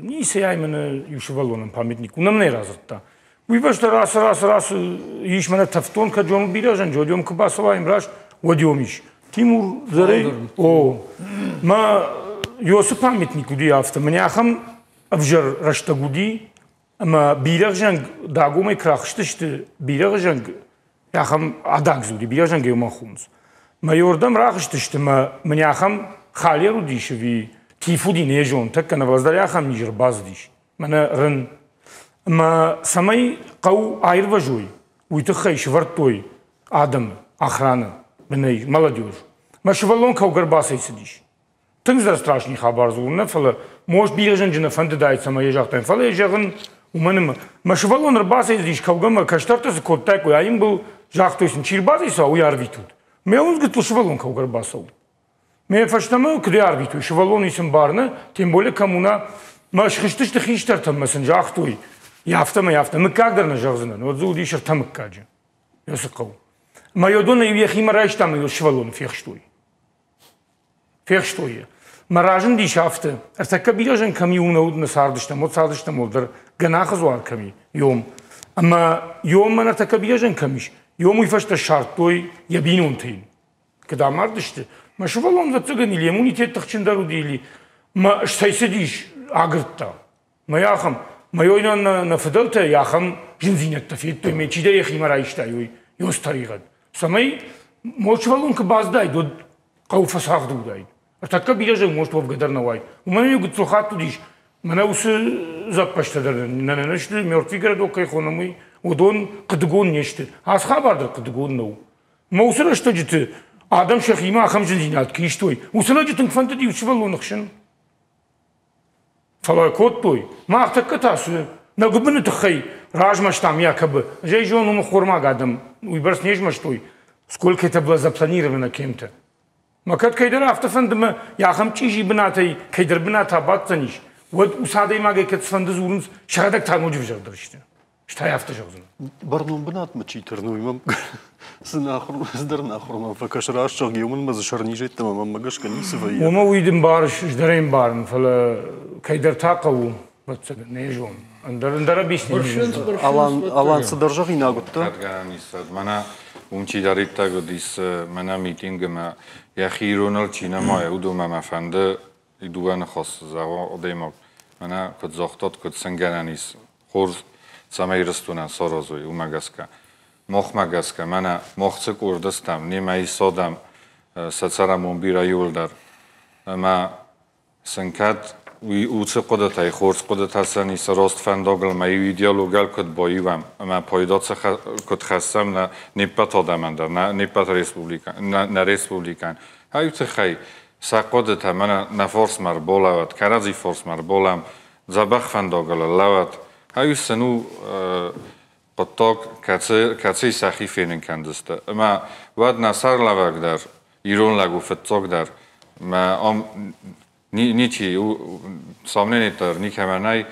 ницы ай мӕнӕ иу сывӕллонӕн памятник, уынӕм нӕ радзырдта. Уый фӕстӕ рацы, рацы, рацы ис мӕнӕ тӕфтон, кӕд зоны бирӕ зӕнджы, уӕд куы бацӕуа раст, уӕд йом ис. Тимур Зарей, о, мӕ Йосы памятник уыди афтӕ, мӕнӕ ахӕм ӕвзӕр рӕстӕг уыди, ӕмӕ бирӕгъзӕнг дагомӕй куы рахызтысты, бирӕгъзӕнг ахӕм адаг дзы уыди, бирӕгъзӕнгӕй уымӕн хонынц. Мӕ ёрдӕм рахызтысты мӕ мӕнӕ ахӕм халер уыдис ӕви тиф уыди, не зон, тӕккӕ нӕвӕлдӕр ахӕм низ ӕрбацыдис, мӕнӕ рын. Ӕмӕ цӕмӕй хъӕу аирвӕзой, уый тыххӕй сӕвӕрдтой адӕмы, охрана, бынӕй, молодежь. Мӕ сывӕллон кӕугӕ ӕрбацӕйцыдис. Тынг зӕр страшный хабар дзурын нӕ, фӕлӕ может бирӕ зынджы нӕ фӕндыдаид, цӕмӕй йӕ загътаин. Фӕлӕ йӕ зӕгъын, уымӕн ӕмӕ мӕ сывӕллон ӕрбацӕйцыдис кӕугӕ мӕ кӕстӕртӕ цы кодтаиккой, аимбыл загътой сын, чи ӕрбацӕйцӕуа, уый арвитут. Мӕ уындз гыццыл сывӕллон кӕугӕ ӕрбацӕуы. Мӕ фӕстӕмӕ куыд арвитой, сывӕллон исын бар нӕ, тем более коммуна мӕ схызтысты хистӕртӕм мӕ сын загътой, афтӕмӕй афтӕ, мыггаг дӕр нӕ зӕгъдзынӕн, уӕд дзы уыдис ӕртӕ мыггаджы, йӕ хъӕу. Мӕ йодоны иу йӕхимӕ райста ӕмӕ йӕ сывӕллоны фехстой. Фехстой йӕ. Мӕ разындис афтӕ, ӕртӕккӕ бирӕ зын кӕм иу нӕ уыд, нӕ цардыстӕм, уӕд цардыстӕм уӕлдӕр гӕнахы дзуар кӕм и, йом. Ӕмӕ йом мӕн ӕртӕккӕ бирӕ зын кӕм ис, йом уый фӕстӕ ссардтой йӕ бинонтӕ йын. Куыд амардысты, мӕ сывӕллон, ӕвӕццӕгӕн, или иммунитет тыхджындӕр уыди, или мӕ сцӕйцыдис, агырдта. Мӕ ахӕм, мӕ нӕ, нӕ фыдӕлтӕ ахӕм зындзинӕдтӕ федтой, мӕ чидӕр йӕхимӕ райста, уый, ёс тӕригъӕд. Цӕмӕй мо сывӕллон куы баздаид, уӕд хъӕу фӕцагъды уыдаид. Ӕртӕккӕ бирӕ зӕгъ мост уӕвгӕ дӕр нӕ уаид. Уымӕн иу гыццыл хатт уыдис, мӕнӕ уыцы зӕппӕзтӕ дӕр нӕ нӕ сты, мертвый городок кӕй хонӕм, уый, уыдон хъыдыгон не сты. Ацы хабар дӕр хъыдыгон нӕу. Мӕ уыцы рӕстӕджыты адӕм сӕхимӕ ахӕм зындзинад куы истой, уыцы лӕджы тынг фӕндыд иу сывӕллоны хсын. Фӕлӕ кодтой, мах тӕккӕ та цы, нӕ гуыбыны тыххӕй размӕстам якобы. Ӕз зонын, уым ӕххормаг адӕм уыйбӕрц не змӕстой, сколько это было запланировано кем-то. Мӕ кӕд кӕйдӕр афтӕ фӕнды мӕ ахӕм чъизи бынатӕй кӕйдӕр бынат абаддзӕнис, уӕд уыцы адӕймагӕй кӕд цыфӕнды дзурынц, сӕхӕдӕг та ноджы взӕрдӕр сты. Стӕй афтӕ зӕгъдзынӕн. Бӕрнон бынатмӕ чи тырны, уый мӕм цыдӕр нахуыр мӕм фӕкӕсы раст зӕгъгӕ, уымӕн мӕ дзы сӕрнизӕй ӕмӕ мӕнмӕ гӕсгӕ ницы вӕййы. Уымӕ уый дын барыс, ӕз дӕр ӕй ӕмбарын, фӕлӕ кӕйдӕр та хъӕуы, ӕвӕццӕгӕн, нӕ зонын. Ӕндӕр, ӕндӕр объяснение. Алан, Алан цыдӕр зӕгъинаг уыдтӕ? Кӕдгӕнӕн исад. Мӕнӕ уым чидӕриддӕр уыдис, мӕнӕ митингы мӕ йӕхи ироныл чи нӕма, уыдонмӕ мӕ фӕнды дыууӕ ныхасы зӕгъа адӕймаг. Мӕнӕ куыд загътат, куыд сын гӕнӕн ис хорз, цӕмӕй Ирыстонӕн саразой, уымӕ гӕсгӕ. Махмӕ гӕсгӕ, мӕнӕ мах цы къорд стӕм, немӕ ис адӕм, сӕ цӕрӕнбон бирӕ иуылдӕр. Ӕмӕ сын кӕд уый уыцы хъуыдытӕй хорз хъуыдытӕ сӕн ис раст фӕндагыл ӕмӕ иу идеологийыл куыд баивӕм ӕмӕ пайда цы куыд хӕссӕм нӕ не ппӕт адӕмӕн дӕр, нӕ не ппӕт республикӕ, нӕ республикӕн. Ай тыххӕй сӕ хъуыдытӕ мӕнӕ нӕ фарсмӕ ӕрбалӕууӕд, кӕрӕдзи фарсмӕ ӕрбалӕм, дзӕбӕх фӕндагыл ӕрлӕууӕд. Ай сын у хъуыддаг, кӕцы, кӕцыйы сӕхи фенын кӕндзысты. Ӕмӕ уӕд нӕ сӕрлӕвӕг дӕр, ирон лӕг у фыццаг дӕр, мӕ ам ничи, сомнений дӕр никӕмӕ нӕй,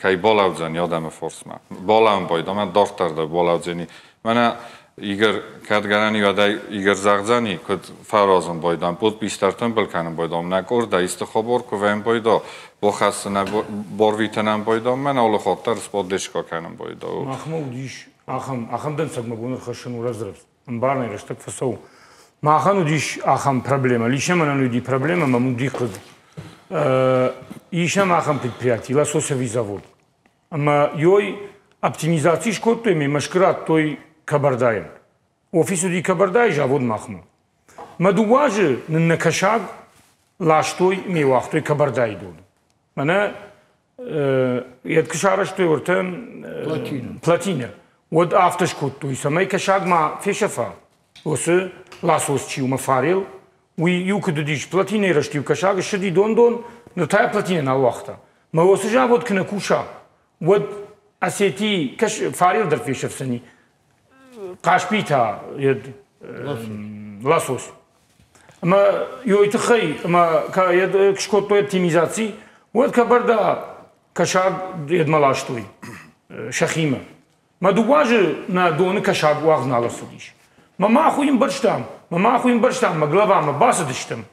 кӕй балӕудзӕни адӕмы фарсмӕ. Балӕуын байдам, дарддӕр дӕр балӕудзӕни. Мӕнӕ Игорь, кӕд гӕнӕн уӕдӕй Игорь зӕгъдзӕни, куыд фӕразын байдам, подпись дӕр тымбыл кӕнын байдам, нӕ къордӕй исты хабар куы вӕййын байда, бахӕссынӕн, барвитынӕн байдам, мӕн алы хатт дӕр споддержка кӕнын байда. Махмӕ уыдис ахӕм, ахӕм дӕнцӕг мӕ бон ӕрхӕссын у рӕвдз ӕмбарынӕй рӕстӕг фӕцӕуы. Махӕн уыдис ахӕм проблемӕ, лично мӕнӕн уыди проблемӕ, мӕм уыди хъыг. Ис нӕм ахӕм предприяти, лососевый завод. Ӕмӕ ёй оптимизаци скодтой ӕмӕ Мӕскуы радтой Кабардайӕн. Офис уыди Кабардайы, завод махмӕ. Мӕ дыууӕ азы нын нӕ кӕсаг ластой ӕмӕ уагътой Кабардайы доны. Мӕнӕ Йӕ куы сарӕзтой уӕртӕ плотинӕ, уӕд афтӕ скодтой, цӕмӕй кӕсаг ма фесӕфа, уыцы ласос чи у мӕ фарел, уый иу куыд уыдис, плотинӕйы рӕзты-иу кӕсаг ссыди дон-дон, ныр та йӕ плотинӕ нал уагъта. Мӕ уыцы завод куы нӕ куса, уӕд Осетийы фарел дӕр фесӕфдзӕни, Хъаспий та ласос. Ӕмӕ ёй тыххӕй ӕмӕ скодтой оптимизаци, уӕд кӕбӕрдӕ кӕсаг едмӕ ластой сӕхимӕ. Мӕ дыууӕ азы нӕ доны кӕсаг уагъд нал ӕрцыдис. Мӕ мах уый ӕмбӕрстам, мӕ мах уый ӕмбӕрстам, мӕ главамӕ бацыдыстӕм.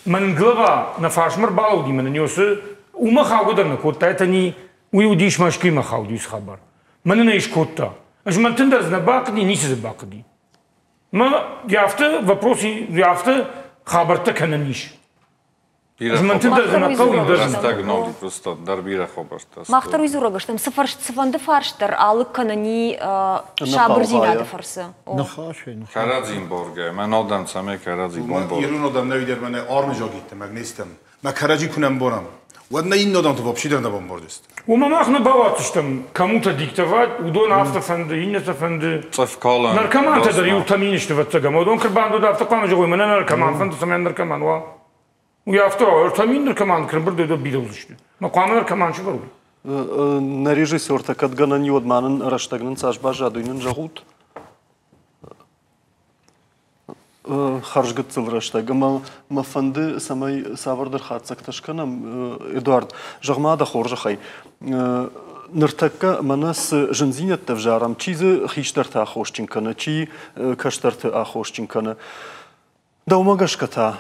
Мӕн глава нӕ фарсмӕ ӕрбалӕуди, мӕ нын ёсы уымӕ хаугӕ дӕр нӕ кодта, это не уый уыдис Мӕскуымӕ хауди уыцы хабар. Мӕн ын ӕй скодта. Ӕз мӕн тындӕр дзы нӕ бахъуыди, ницы дзы бахъуыди. Мӕ афтӕ вопрос, афтӕ хабӕрттӕ кӕнӕн ис. Змӕнты дӕр дзы нӕ хъӕуы, дӕр. Рӕстӕг нал просто дӕр бирӕ хабӕрттӕ. Мах дӕр уый дзурӕг стӕм, цы фарст, цыфӕнды фарст дӕр алыг кӕнӕни сабырдзинады фӕрцы. Ныхасӕй, Кӕрӕдзи мбаргӕ, мӕн адӕм цӕмӕй кӕрӕдзи бамбарой. Ирон адӕм нӕуидӕр мӕнӕ армызагиттӕ мӕг не стӕм. Мӕ кӕрӕдзи куы нӕ мбарӕм, уӕд нӕ иннӕ адӕмты вообще дӕр нӕ бамбардзысты. Уымӕ мах нӕ бауадздзыстӕм, кӕмутӕ диктовать, уыдон афтӕ фӕнды, иннӕтӕ фӕнды. Цъыф калӕн. Наркомантӕ дӕр иу тамин сты, ӕвӕццӕгӕн. Уыдон куы рбандод, афтӕ хъуамӕ зӕгъой, мӕнӕ наркоман фӕнды, цӕмӕй наркоман уа. Уый афтӕ уа, ӕртӕ мин наркоман куы рбырдой, уӕд бирӕ уыдзысты. Мӕ хъуамӕ наркоман сывӕрой. Нӕ режиссертӕ кӕд гӕнӕн и, уӕд ма нын рӕстӕг нын цас баззад, уый нын зӕгъут. Хӕрзгыццыл рӕстӕг ӕмӕ мӕ фӕнды, цӕмӕй цавӕрдӕр хатдзӕгтӕ скӕнӕм. Эдуард, зӕгъ-ма дӕ хорзӕхӕй, ныртӕккӕ мӕнӕ цы зындзинӕдтӕ ӕвзарӕм, чи дзы хистӕрты аххосджын кӕны, чи кӕстӕрты аххосджын кӕны. Дӕумӕ гӕсгӕ та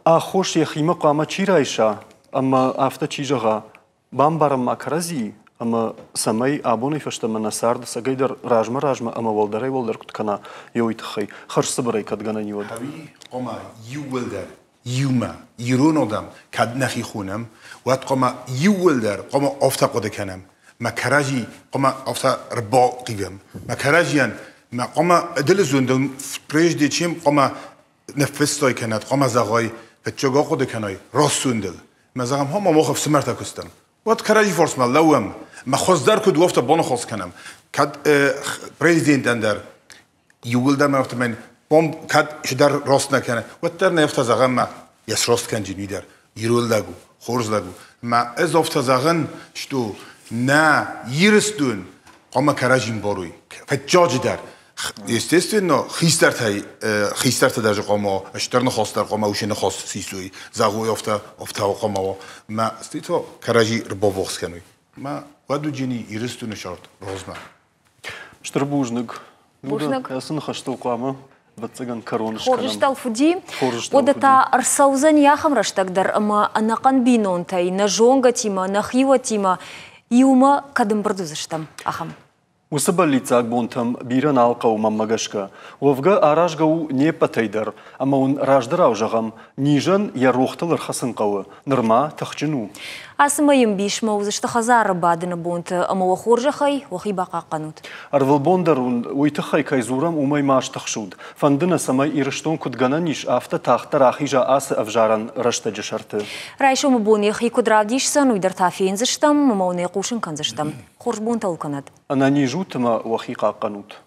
аххос йӕхимӕ хъуамӕ чи райса ӕмӕ афтӕ чи зӕгъа, Бамбарӕм ма кӕрӕдзийы ӕмӕ цӕмӕй абонӕй фӕстӕмӕ нӕ цард ӕцӕгӕйдӕр размӕ-размӕ ӕмӕ уӕлдӕрӕй-уӕлдӕр куыд кӕна, йе уый тыххӕй хӕрзцыбырӕй кӕд гӕнӕн и, уӕд. Ӕви хъуамӕ иууылдӕр иумӕ ирон адӕм кӕд нӕхи хонӕм, уӕд хъуамӕ иууылдӕр хъуамӕ афтӕ хъуыды кӕнӕм, мӕ кӕрӕдзи хъуамӕ афтӕ ӕрбалхъивӕм, мӕ кӕрӕдзийӕн мӕ хъуамӕ ӕдылы зондыл прежде чем хъуамӕ ныффыстой кӕнӕд, хъуамӕ зӕгъой, фыццаг ахъуыды кӕной раст зондыл. Мӕ зӕгъӕм, хъуамӕ мах ӕфсымӕртӕ куы стӕм, уӕд кӕрӕдзи фарсмӕ лӕууӕм, мӕ хуыздӕр куыд у, афтӕ баныхас кӕнӕм. Кӕд президентӕн дӕр иууылдӕр мӕ афтӕмӕй кӕд чидӕр раст нӕ кӕны, уӕддӕр нӕ афтӕ зӕгъӕм, мӕ йӕ сраст кӕнджын уый дӕр ирон лӕг у, хорз лӕг у. Мӕ ӕз афтӕ зӕгъын, что нӕ Ирыстон хъуамӕ кӕрӕдзи мбарой, фӕччаджыдӕр. Естественно, хистӕртӕй хистӕртӕ даже хъуамӕ стыр ныхас дӕр хъуамӕ уыцы ныхас сисой, зӕгъой афтӕ, афтӕ хъуамӕ уа. Мӕ стӕй та кӕрӕдзи ӕрбаввахс кӕной. Мӕ уӕд уыджени Ирыстоны сӕрд размӕ. Стыр бузныг. Бузныг. Ацы ныхӕстыл хъуамӕ ӕвӕццӕгӕн кӕрон скӕнӕм. Хорз стӕлф уыди. Уӕдӕ та ӕрцӕудзӕни ахӕм рӕстӕг дӕр ӕмӕ ӕнӕхъӕн бинонтӕй, нӕ зонгӕтимӕ, нӕ хиуӕттимӕ иумӕ кӕд ӕмбырд уыдзыстӕм, ахӕм. Уыцы бӕллиццаг бонтӕм бирӕ нал хъӕуы мӕнмӕ гӕсгӕ. Уӕвгӕ аразгӕ у не ппӕтӕй дӕр, ӕмӕ уын раздӕрау зӕгъӕм, низӕн йӕ рохтыл ӕрхӕцын хъӕуы, нырма тыхджын у. Ацы мӕйы мбисмӕ уыдзысты хӕдзары бадыны бонты ӕмӕ уӕ хорзӕхӕй уӕхи бахъахъхъӕнут. Ӕрвылбон дӕр уын уый тыххӕй кӕй дзурӕм, уымӕй ма стыхсут. Фӕнды нӕ, цӕмӕй Ирыстон куыд гӕнӕн ис, афтӕ тагъддӕр ахиза ацы ӕвзарӕн рӕстӕджы сӕрты. Райсомы бон йӕхи куыд равдисдзӕн, уый дӕр та фендзыстӕм ӕмӕ уын ӕй хъусын кӕндзыстӕм. Хорз бонтӕ уыл кӕнӕд. Ӕнӕниз ут ӕмӕ уӕхи хъахъхъӕнут.